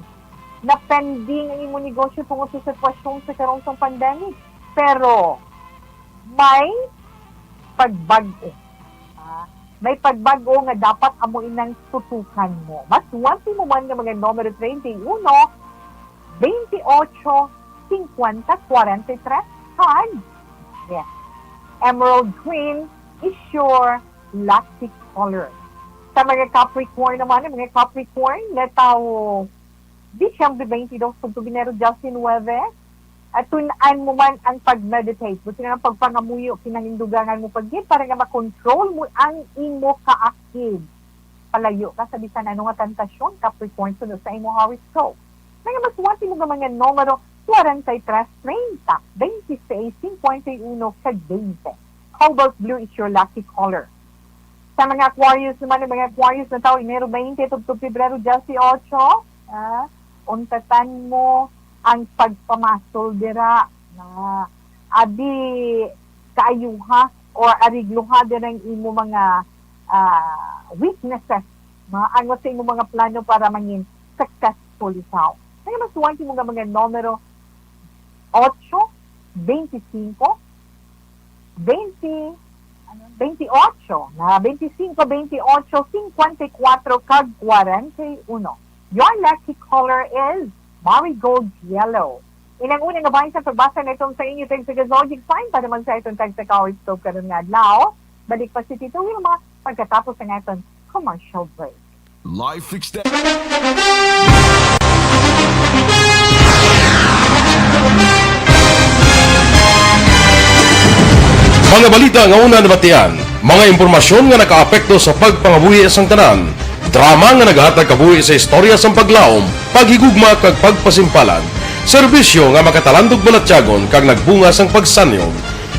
Napending ang imo negosyo tungod sa sitwasyon sa karon sang pandemic. Pero may pagbag-o. Ah, may pagbag-o nga dapat amo inang tutukan mo. Mas wante mo man nga mga numero treinta y uno, veintiocho, cincuenta, cuarenta y tres, kag, yes, emerald green is your lucky color. Sa mga Capricorn naman, ang mga Capricorn, nga tawo Disyembre twenty-two tubtob Enero diecinuebe, at tun-an mo man ang pag-meditate. Buti na ang pagpangamuyo, kinahanglan dugangan mo pa gid para nga makontrol mo ang imo kaakig. Palayo ka sa bisan ano nga tentasyon, Capricorn, sunod sa imo horoscope. Mga masuwati mo nga mga numero, cuarenta y tres, treinta, veintiséis, cincuenta y uno, kag veinte. Cobalt blue is your lucky color. Sa mga Aquarius naman, ang mga Aquarius na tawo, Enero twenty tubtob Pebrero dieciocho, ah, untatan mo ang pagpamasol dira. Ah, abi, kaayuha or arigluha dira ang imo mga, ah, weaknesses. Maangot sa imo mga plano para mangin successful ikaw. Kaya mas wante mo nga mga numero, ocho, veinticinco, veinte, ano, veintiocho, na veinticinco, veintiocho, cincuenta y cuatro, kag cuarenta y uno. Your lucky color is marigold yellow. Inang una nga bahin sa pagbasa naton sa inyo tag Tagalog, sign para man sa aton tagtakaw stop karon nga adlaw. Balik pa si Tito Wilma pagkatapos ng aton commercial break. Life extend. Mga balita nga una nabatian, mga impormasyon nga nakaapekto sa pagpangabuhi sang tanan, drama nga nagahatag kabuhi sa istorya sang paglaom, paghigugma kag pagpasimpalan, serbisyo nga makatalandog balatyagon kag nagbunga sang pagsanyog.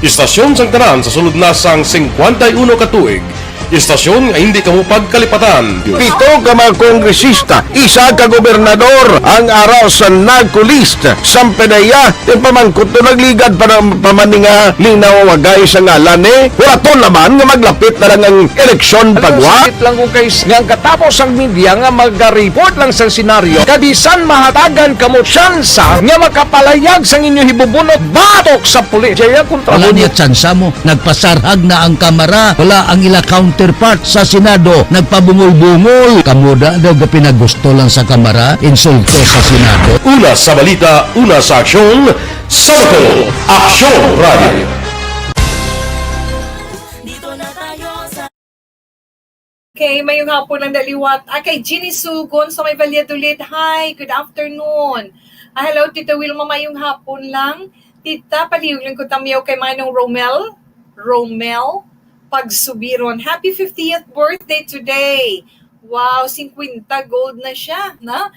Istasyon sang tanan sa sulod na sang singkwenta y uno ka tuig. Istasyon nga hindi kamo pagkalipatan. Pito ka mga kongresista, isa ka gobernador ang ara sa NARCO list. Sampedeya, yung pamangkot to nagligad pa ng pamaninga linaw wagay sa ngalan ni. Wala to naman nga maglapit na lang ang eleksyon pagwa. Sakit lang kung kay s-, nga ang katapos ang media nga mag-report lang sa senaryo, kabisan mahatagan kamo tsansa nga makapalayag sang inyo hibubunot batok sa pulis. Jaya kontra Wala mo niya tsansa mo. Nagpasarhag na ang Kamara. Wala ang ila counterpart sa Senado. Nagpabungol-bungol. Kamo da daw gapinagusto lang sa Kamara. Insulto sa Senado. Una sa balita, una sa aksyon, sa Bacolod, Aksyon Radio. Okay, mayong hapon ang daliwat. Ah, kay Ginny Sugon sa may Valladolid. Hi, good afternoon. Ah, hello, Tita Wilma, mayong hapon lang. Tita, palihog lang ko tamyaw kay Manong Romel. Romel Pagsubiron. Happy fiftieth birthday today. Wow, singkwenta gold na siya, na?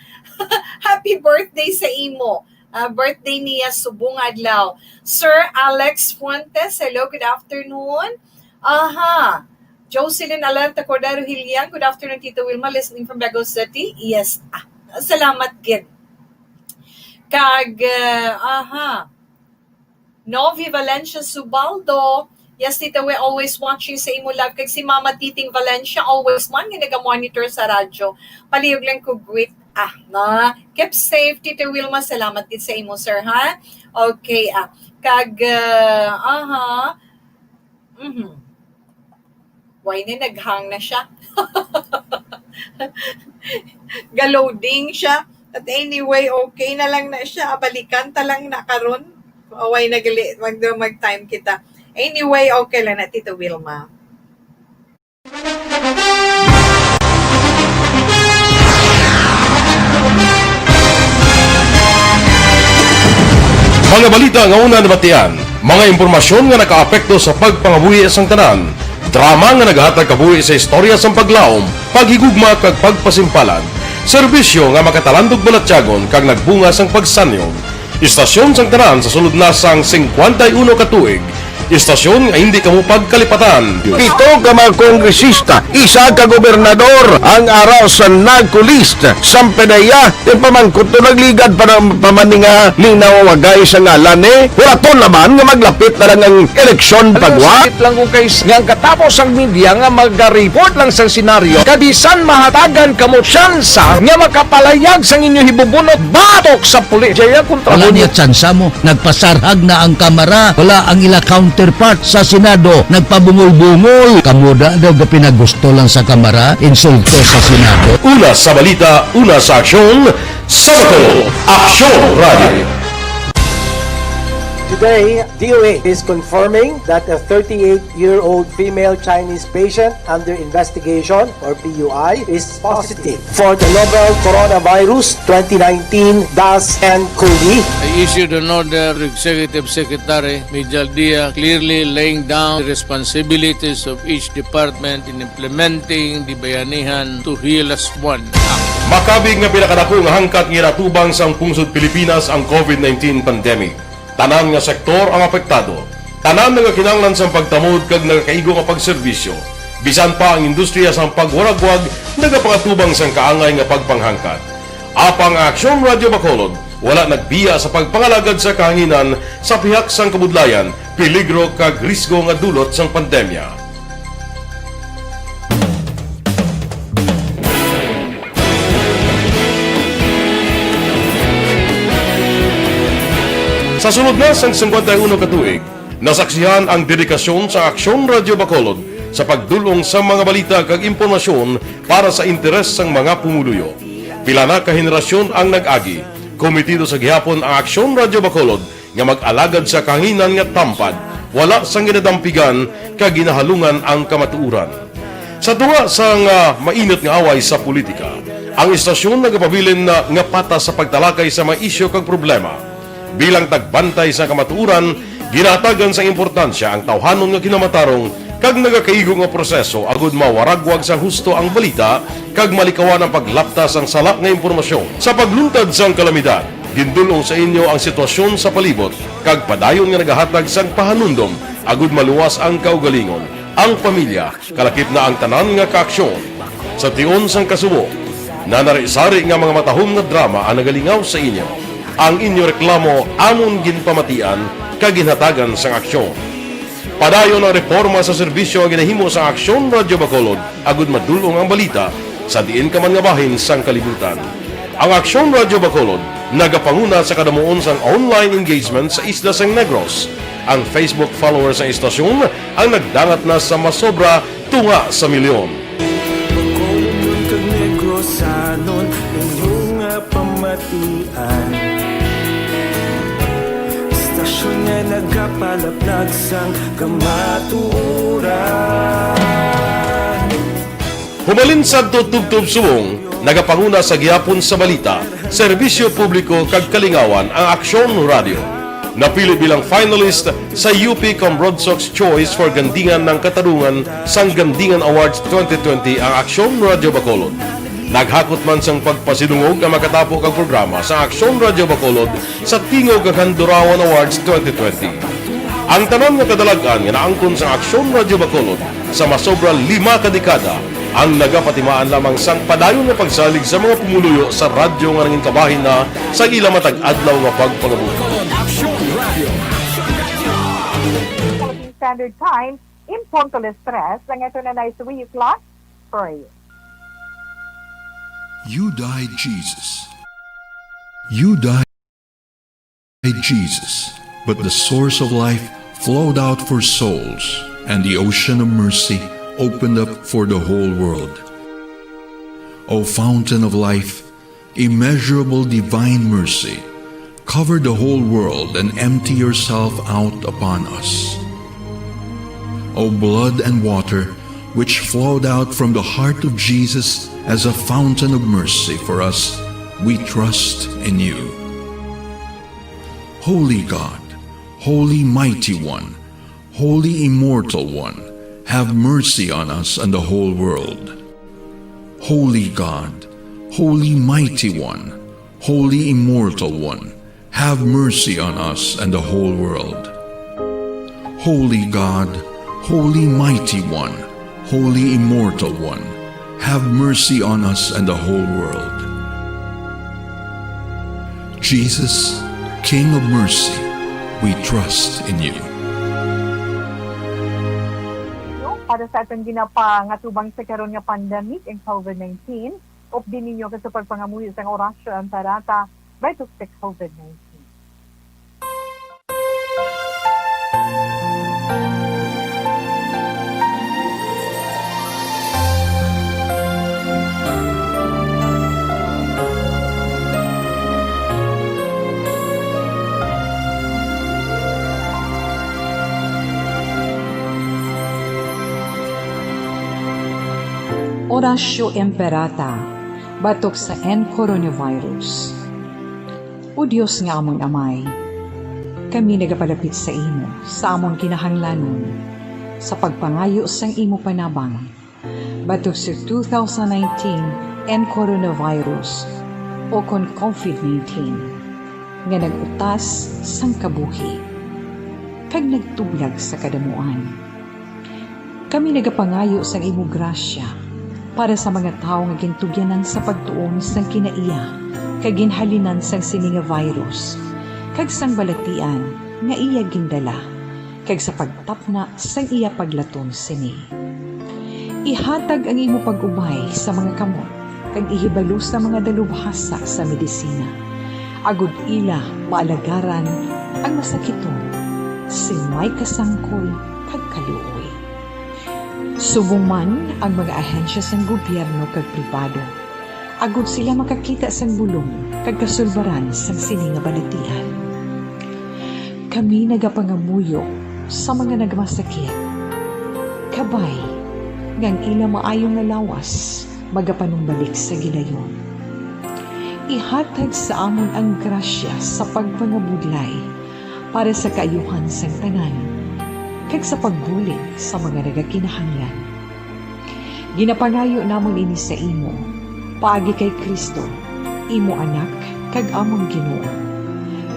Happy birthday sa imo. Ah, birthday niya subong adlaw. Sir Alex Fuentes, hello, good afternoon. Aha. Jocelyn Alanta Cordero Hilian, good afternoon, Tito Wilma, listening from Bago City. Yes. Ah, salamat gid. Kag, ah, aha. Novi Valencia Subaldo, yes, Tito, we always watching sa imo live. Kag si Mama Titing Valencia, always man nga naga-monitor sa radyo. Palihog lang ko greet. Ah, na. Keep safe, Tito Wilma. Salamat gid sa imo, sir, ha? Okay, ah. Kag, ah, aha. Mhm. Why na naghang na siya? Ga-loading siya. But anyway, okay na lang na siya. Balikan ta lang na karon. Why na gali, mag, mag-time kita. Anyway, okay lang na, Tito Wilma. Mga balita nga una nabatian, mga impormasyon nga nakaapekto sa pagpangabuhi sang tanan, drama nga nagahatag kabuhi sa istorya sang paglaom, paghigugma kag pagpasimpalan, serbisyo nga makatalandog balatyagon kag nagbunga sang pagsanyog. Istasyon sang tanan sa sulod na sang singkwenta y uno ka tuig. Istasyon nga hindi kamo pagkalipatan. Pito ka mga kongresista, isa ka gobernador ang ara sa NARCO list. Sampedeya, yung pamangkot to nagligad pa ng pamaninga linaw wagay sa ngalan ni. Wala to naman nga maglapit na lang ang eleksyon pagwa. Sakit lang kung kay s-, nga ang katapos ang media nga mag-report lang sa senaryo, kabisan mahatagan kamo tsansa nga makapalayag sang inyo hibubunot batok sa pulis. Jaya kontra Wala niya tsansa mo. Nagpasarhag na ang Kamara. Wala ang ila counterpart sa Senado. Nagpabungol-bungol. Kamo da daw gapinagusto lang sa Kamara. Insulto sa Senado. Una sa balita, una sa aksyon, sa Bacolod, Aksyon Radio. Today, D O A is confirming that a thirty-eight-year-old female Chinese patient under investigation, or P U I, is positive for the novel coronavirus twenty nineteen dash N cov. I issued an order to Executive Secretary Mijal Dia, clearly laying down the responsibilities of each department in implementing the Bayanihan to Heal As One Act. Makabig nga pinakadako nga hangkat nga ginatubang sang pungsod Pilipinas ang covid nineteen pandemic. Tanan nga sektor ang apektado. Tanan nagakinahanglan sang pagtamod kag nagakaigo nga pagserbisyo. Bisan pa ang industriya sang pagwaragwag nagapangatubang sang kaangay nga pagpanghangkat. Apang ang Aksyon Radio Bacolod wala nagbiya sa pagpangalagad sa kahanginan sa pihak sang kabudlayan, peligro kag risgo nga dulot sang pandemya. Sa sulod na sang singkwenta y uno ka tuig, nasaksihan ang dedikasyon sa Aksyon Radio Bacolod sa pagdul-ong sa mga balita kag impormasyon para sa interes sang mga pumuluyo. Pila na ka henerasyon ang nag-agi, Komitido sa gihapon ang Aksyon Radyo Bacolod nga mag-alagad sa kahanginan nga tampad, wala sang ginadampigan kag ginahalungan ang kamatuoran. Sa tunga sang, ah, mainit nga away sa politika, ang istasyon nagapabilin na nga patas sa pagtalakay sa mga isyu kag problema. Bilang tagbantay sa kamatuoran, ginahatagan sang importansya ang tawhanon nga kinamatarong kag nagakaigo nga proseso agud mawaragwag sang husto ang balita kag malikawan ang paglapta sang sala nga impormasyon. Sa pagluntad sang kalamidad, gindul-ong sa inyo ang sitwasyon sa palibot kag padayon nga nagahatag sang pahanumdom agud maluwas ang kaugalingon, ang pamilya, kalakip na ang tanan nga kaaksyon. Sa tion sang kasubo, nanari-sari nga mga matahom nga drama ang nagalingaw sa inyo. Ang inyo reklamo amon ginpamatian kag ginhatagan sang aksyon. Padayon ang reporma sa serbisyo nga ginahimo sang Aksyon Radyo Bacolod agud madul-ong ang balita sa diin ka man nga bahin sang kalibutan. Ang Aksyon Radyo Bacolod nagapanguna sa kadamuon sang online engagement sa isla sang Negros. Ang Facebook followers sang istasyon ang nagdangat na sa masobra tunga sa milyon. Bacolodnon kag Negrosanon, inyo nga pamatian. Istasyon nga nagapalaplag sang kamatuoran. Hubalin sadto tubtob subong, nagapanguna sa gihapon sa balita, serbisyo publiko kag kalingawan ang Aksyon Radyo. Napili bilang finalist sa U P Cambronsox Choice for Gandingan ng Katarungan sang Gandingan Awards twenty twenty ang Aksyon Radyo Bacolod. Naghakot man sang pagpasidungog ang makatapo kag programa sa Aksyon Radyo Bacolod sa Tingog kag Handurawan Awards twenty twenty. Ang tanan nga kadalag-an nga naangkon sang Aksyon Radyo Bacolod sa masobra lima ka dekada ang nagapatimaan lamang sang padayon nga pagsalig sa mga pumuluyo sa radyo nga nangin kabahin na sa ila matag adlaw nga pagpangabuhi. Philippine Standard Time, in punto las tres, ang ito na na three o'clock. Pray. You died, Jesus. You died, Jesus, but the source of life flowed out for souls, and the ocean of mercy opened up for the whole world. O fountain of life, immeasurable divine mercy, cover the whole world and empty yourself out upon us. O blood and water, which flowed out from the heart of Jesus as a fountain of mercy for us, we trust in you. Holy God, Holy Mighty One, Holy Immortal One, have mercy on us and the whole world. Holy God, Holy Mighty One, Holy Immortal One, have mercy on us and the whole world. Holy God, Holy Mighty One, Holy Immortal One, have mercy on us and the whole world. Jesus, King of mercy, we trust in you. Para sa aton ginapangatubang sa karon nga pandemic, ang COVID nineteen, updi ninyo ka sa pagpangamuyo sang Oratio Imperata, batok sa COVID nineteen. Oratio Imperata, batok sa N coronavirus. O Dios nga amon Amay, kami nagapalapit sa imo sa amon kinahanglanon sa pagpangayo sang imo panabang batok sa two thousand nineteen N coronavirus, o kon COVID nineteen, nga nag-utas sang kabuhi kag nagtublag sa kadamuan. Kami nagapangayo sang imo grasya para sa mga tawo nga gintugyanan sa pagtuon sang kinaiya kag ginhalinan sang sini nga virus, kag sang balatian nga iya gindala, kag sa pagtapna sang iya paglaton sini. Ihatag ang imo pag-ubay sa mga kamot kag ihibalo sa mga dalubhasa sa medisina, agod ila maalagaran ang masakiton sing may kasangkol kag kaluoy. Subong man ang mga ahensya sang gobyerno kag pribado, agod sila makakita sang bulong kag kasulbaran sang sini nga balatian. Kami nagapangamuyo sa mga nagmasakit, kabay nga ang ila maayo nga lawas magapanumbalik sa gilayon. Ihatag sa amon ang grasya sa pagpangabudlay para sa kaayuhan sang tanan, kag sa pagbulig sa mga nagakinahanglan. Ginapangayo namon ini sa imo, paagi kay Cristo, imo Anak kag amon Ginoo,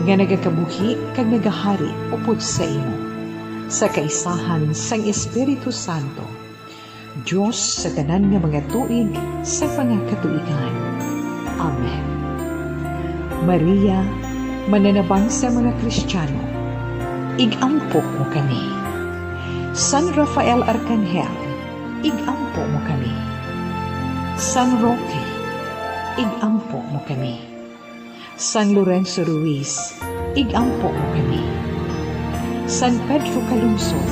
nga nagakabuhi kag nagahari upod sa imo, sa kaisahan sang Espiritu Santo, Dios sa tanan nga mga tuig sa mga katuigan. Amen. Maria, mananabang sa mga Kristiyano, ig-ampo mo kami. San Rafael Arcangel, ig-ampo mo kami. San Roque, ig-ampo mo kami. San Lorenzo Ruiz, ig-ampo mo kami. San Pedro Calungsod,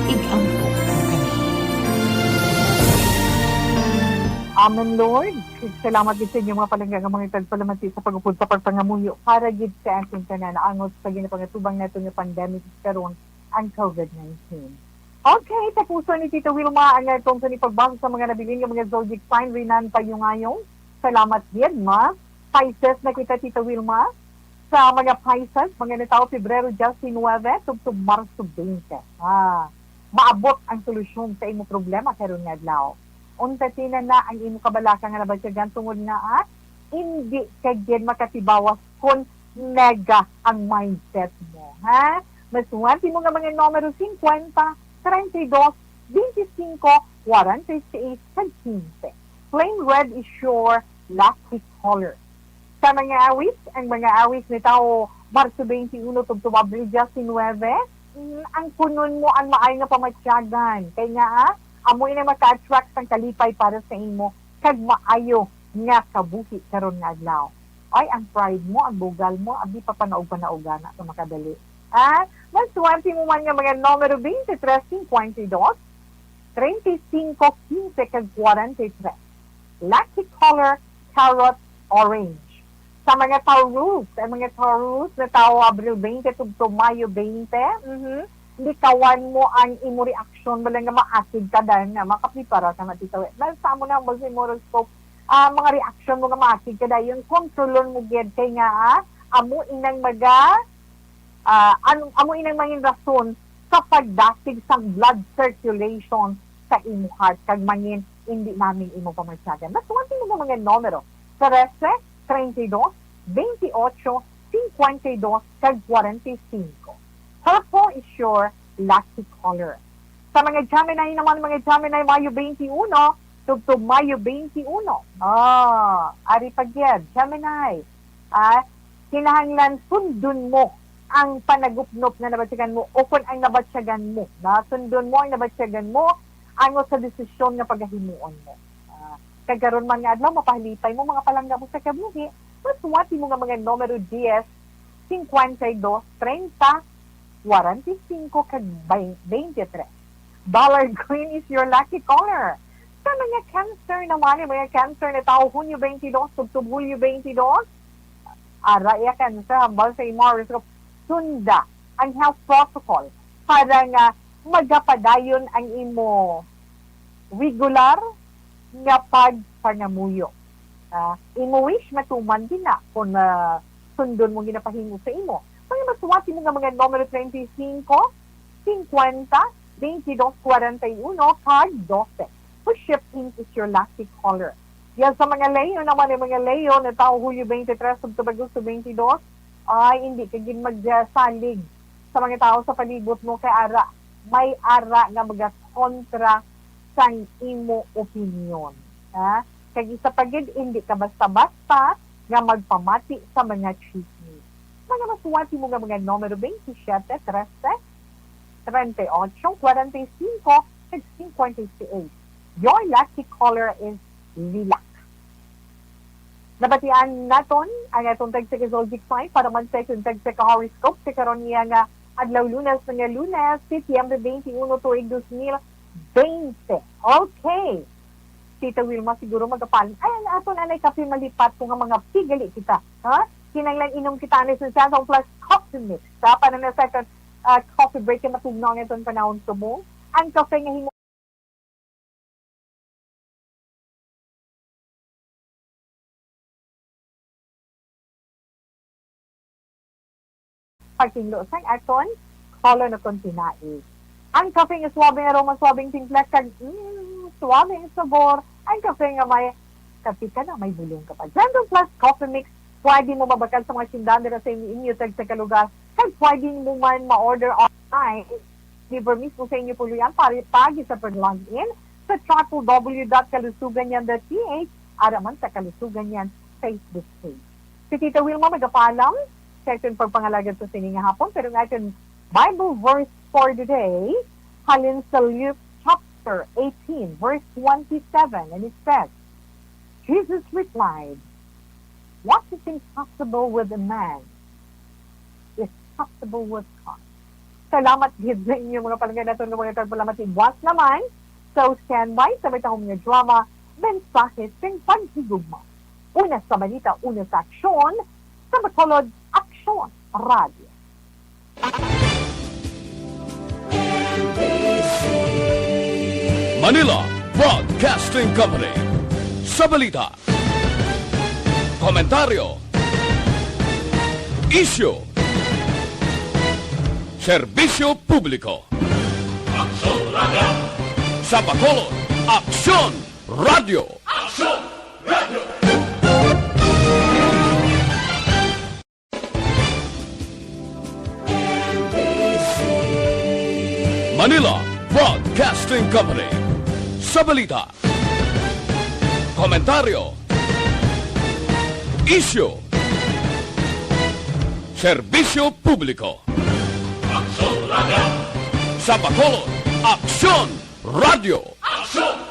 ig-ampo mo kami. Amen, Lord. Salamat gid sa inyo, mga palangga, nga mga tagpalamati sa pag-upod sa pagpangamuyo para gid sa ating tanan, angot sa ginapangatubang nato nga pandemic karon, ang covid nineteen. Okay, tapuson ni Tita Wilma ang atong sini pagbasa sa mga nabilin nga mga zodiac sign. Rinan Payungayong, salamat gid, ma. Pisces na kita, Tita Wilma. Sa mga Pisces, mga natawo Pebrero diyes nuebe tubtob Marso twenty. Ah, maabot ang solusyon sa imo problema karon nga adlaw. Unta sina na ang imo kabalaka nga nabatyagan tungod nga, ah, indi ka gid makatibawas kon nega ang mindset mo, ha? Maswerte mo nga mga numero fifty, treinta y dos, twenty y cinco, cuarenta y seis, kag quince. Plain red is your lucky color. Sa mga awis, ang mga awis ni tawo Marso twenty-one tubtob Abril diyes nuebe, mm, ang kunon mo ang maayo nga pamatyagan. Kay nga, ah, amo ini maka-attract sang kalipay para sa imo kag maayo nga kabuhi karon nga adlaw. Ay, ang pride mo, ang bugal mo, abi pa panaog-panaog na sa makadali. Ah, maswerte mo man nga mga numero twenty-three, cincuenta y dos, treinta y cinco, quince, kag cuarenta y tres. Lucky color, carrot, orange. Sa mga Taurus, ang mga Taurus na tawo Abril twenty tubtob Mayo twenty, mhm, likawan mo ang imo reaksyon, wala nga maasig ka dahil nga makaprepara ka na titawi. Dahil sa amo na ang sa imo horoscope, ah, mga reaksyon mo nga maasig ka dahil yung kontrolon mo gid kay nga, ah, amo inang maga, ah, ano, amo inang mangin rason sa pagdasig sang blood circulation sa imo heart kag mangin indi naming imo pamatyagan. Mas one thing mga numero, trese, treinta y dos, veintiocho, cincuenta y dos, kag cuarenta y cinco. Purple is your lucky color. Sa mga Gemini naman, mga Gemini, Mayo twenty-one, tubtob Mayo twenty-one. Ah, ari pa gyud, Gemini. Ah, kinahanglan sundon mo ang panagupnop nga nabatyagan mo, o kon ang nabatyagan mo, na sundon mo ang nabatyagan mo, angot sa desisyon nga pagahimuon mo. Ah, kag karon man nga adlaw, mapahalipay mo, mga palangga mo sa kabuhi, maswerte mo nga mga numero diyes, cincuenta y dos, treinta, cuarenta y cinco, kag twenty-three. Dollar green is your lucky color. Sa mga Cancer naman, yung mga Cancer na tawo Hunyo twenty-two tubtob Hulyo twenty-two, ara iya Cancer, hambal sa imo horoscope, sunda ang health protocol para nga magapadayon ang imo regular nga pagpangamuyo. Ah, imo wish matuman din na kung, ah, sundon mo ginapahimo sa imo. Mga maswerte mo nga mga numero treinta y cinco, cincuenta, veintidós, cuarenta y uno, kag doce. Puship pink is your lucky color. Yan sa mga Leo naman, ang mga Leo na tawo Hulyo twenty-three tubtob Agosto twenty-two, ay, hindi ka gid magsalig sa mga tawo sa palibot mo kay ara, may ara nga magakontra sang imo opinyon. Ha? Kag isa pa gid, hindi ka basta-basta nga magpamati sa mga chismis. Mga maswerte mo nga mga numero twenty-seven, trese, treinta y ocho, cuarenta y cinco, kag cincuenta y seis. Your lucky color is lilac. Nabatian naton ang atong tagsa ka zodiac sign para man sa atong tagsa ka horoscope sa karon niya nga adlaw, Lunes, mga Lunes, Setyembre twenty-uno, tuig dos mil bente. Okay. Tita Wilma, siguro magapal. Ay, ang aton anay kape malipat ko nga mga pigali kita. Ha? Kinahanglan inom kita ni sa Samsung Plus Coffee Mix. Sa pa na second, ah, coffee break kay matugnaw ang aton panahon subong. Ang kape nga himo pagtinlo sang aton kolon o kon tinai. Ang kape nga suabe nga aroma, suabeng timpla, kag, mm, suabe ang sabor. Ang kape nga may kape ka na, may bulong ka pa. Xandro Plus Coffee Mix, pwede mo mabakal sa mga tindahan dira sa inyo, inyo tagsa ka lugar. Kag pwede mo man ma-order online. Deliver mismo sa inyo puloy ang pari-, pagi sa pag-log in sa triple W dot kalusugan niyan dot P H, ara man sa Kalusugan Niyan Facebook page. Si Tita Wilma magapaalam sa aton pagpangalagad sa sini nga hapon, pero ang aton Bible verse for the day halin sa Luke chapter eighteen, verse twenty-seven, and it says, Jesus replied, "What is impossible with a man is possible with God." Salamat gid sa inyo, mga palangga naton, nga mga tagpalamat. Buwas naman sa standby sa may tahom nga drama, Mensahe sing Paghigugma. Una sa balita, una sa aksyon, sa Bacolod Aksyon Radio. Manila Broadcasting Company. Sa balita, komentaryo, isyu, serbisyo publiko. Aksyon Radio. Sa Bacolod, Aksyon Radio. Aksyon Radio. Manila Broadcasting Company. Sa balita, komentaryo, isyu, serbisyo publiko. Aksyon Radio. Sa Bacolod, Aksyon Radio. Aksyon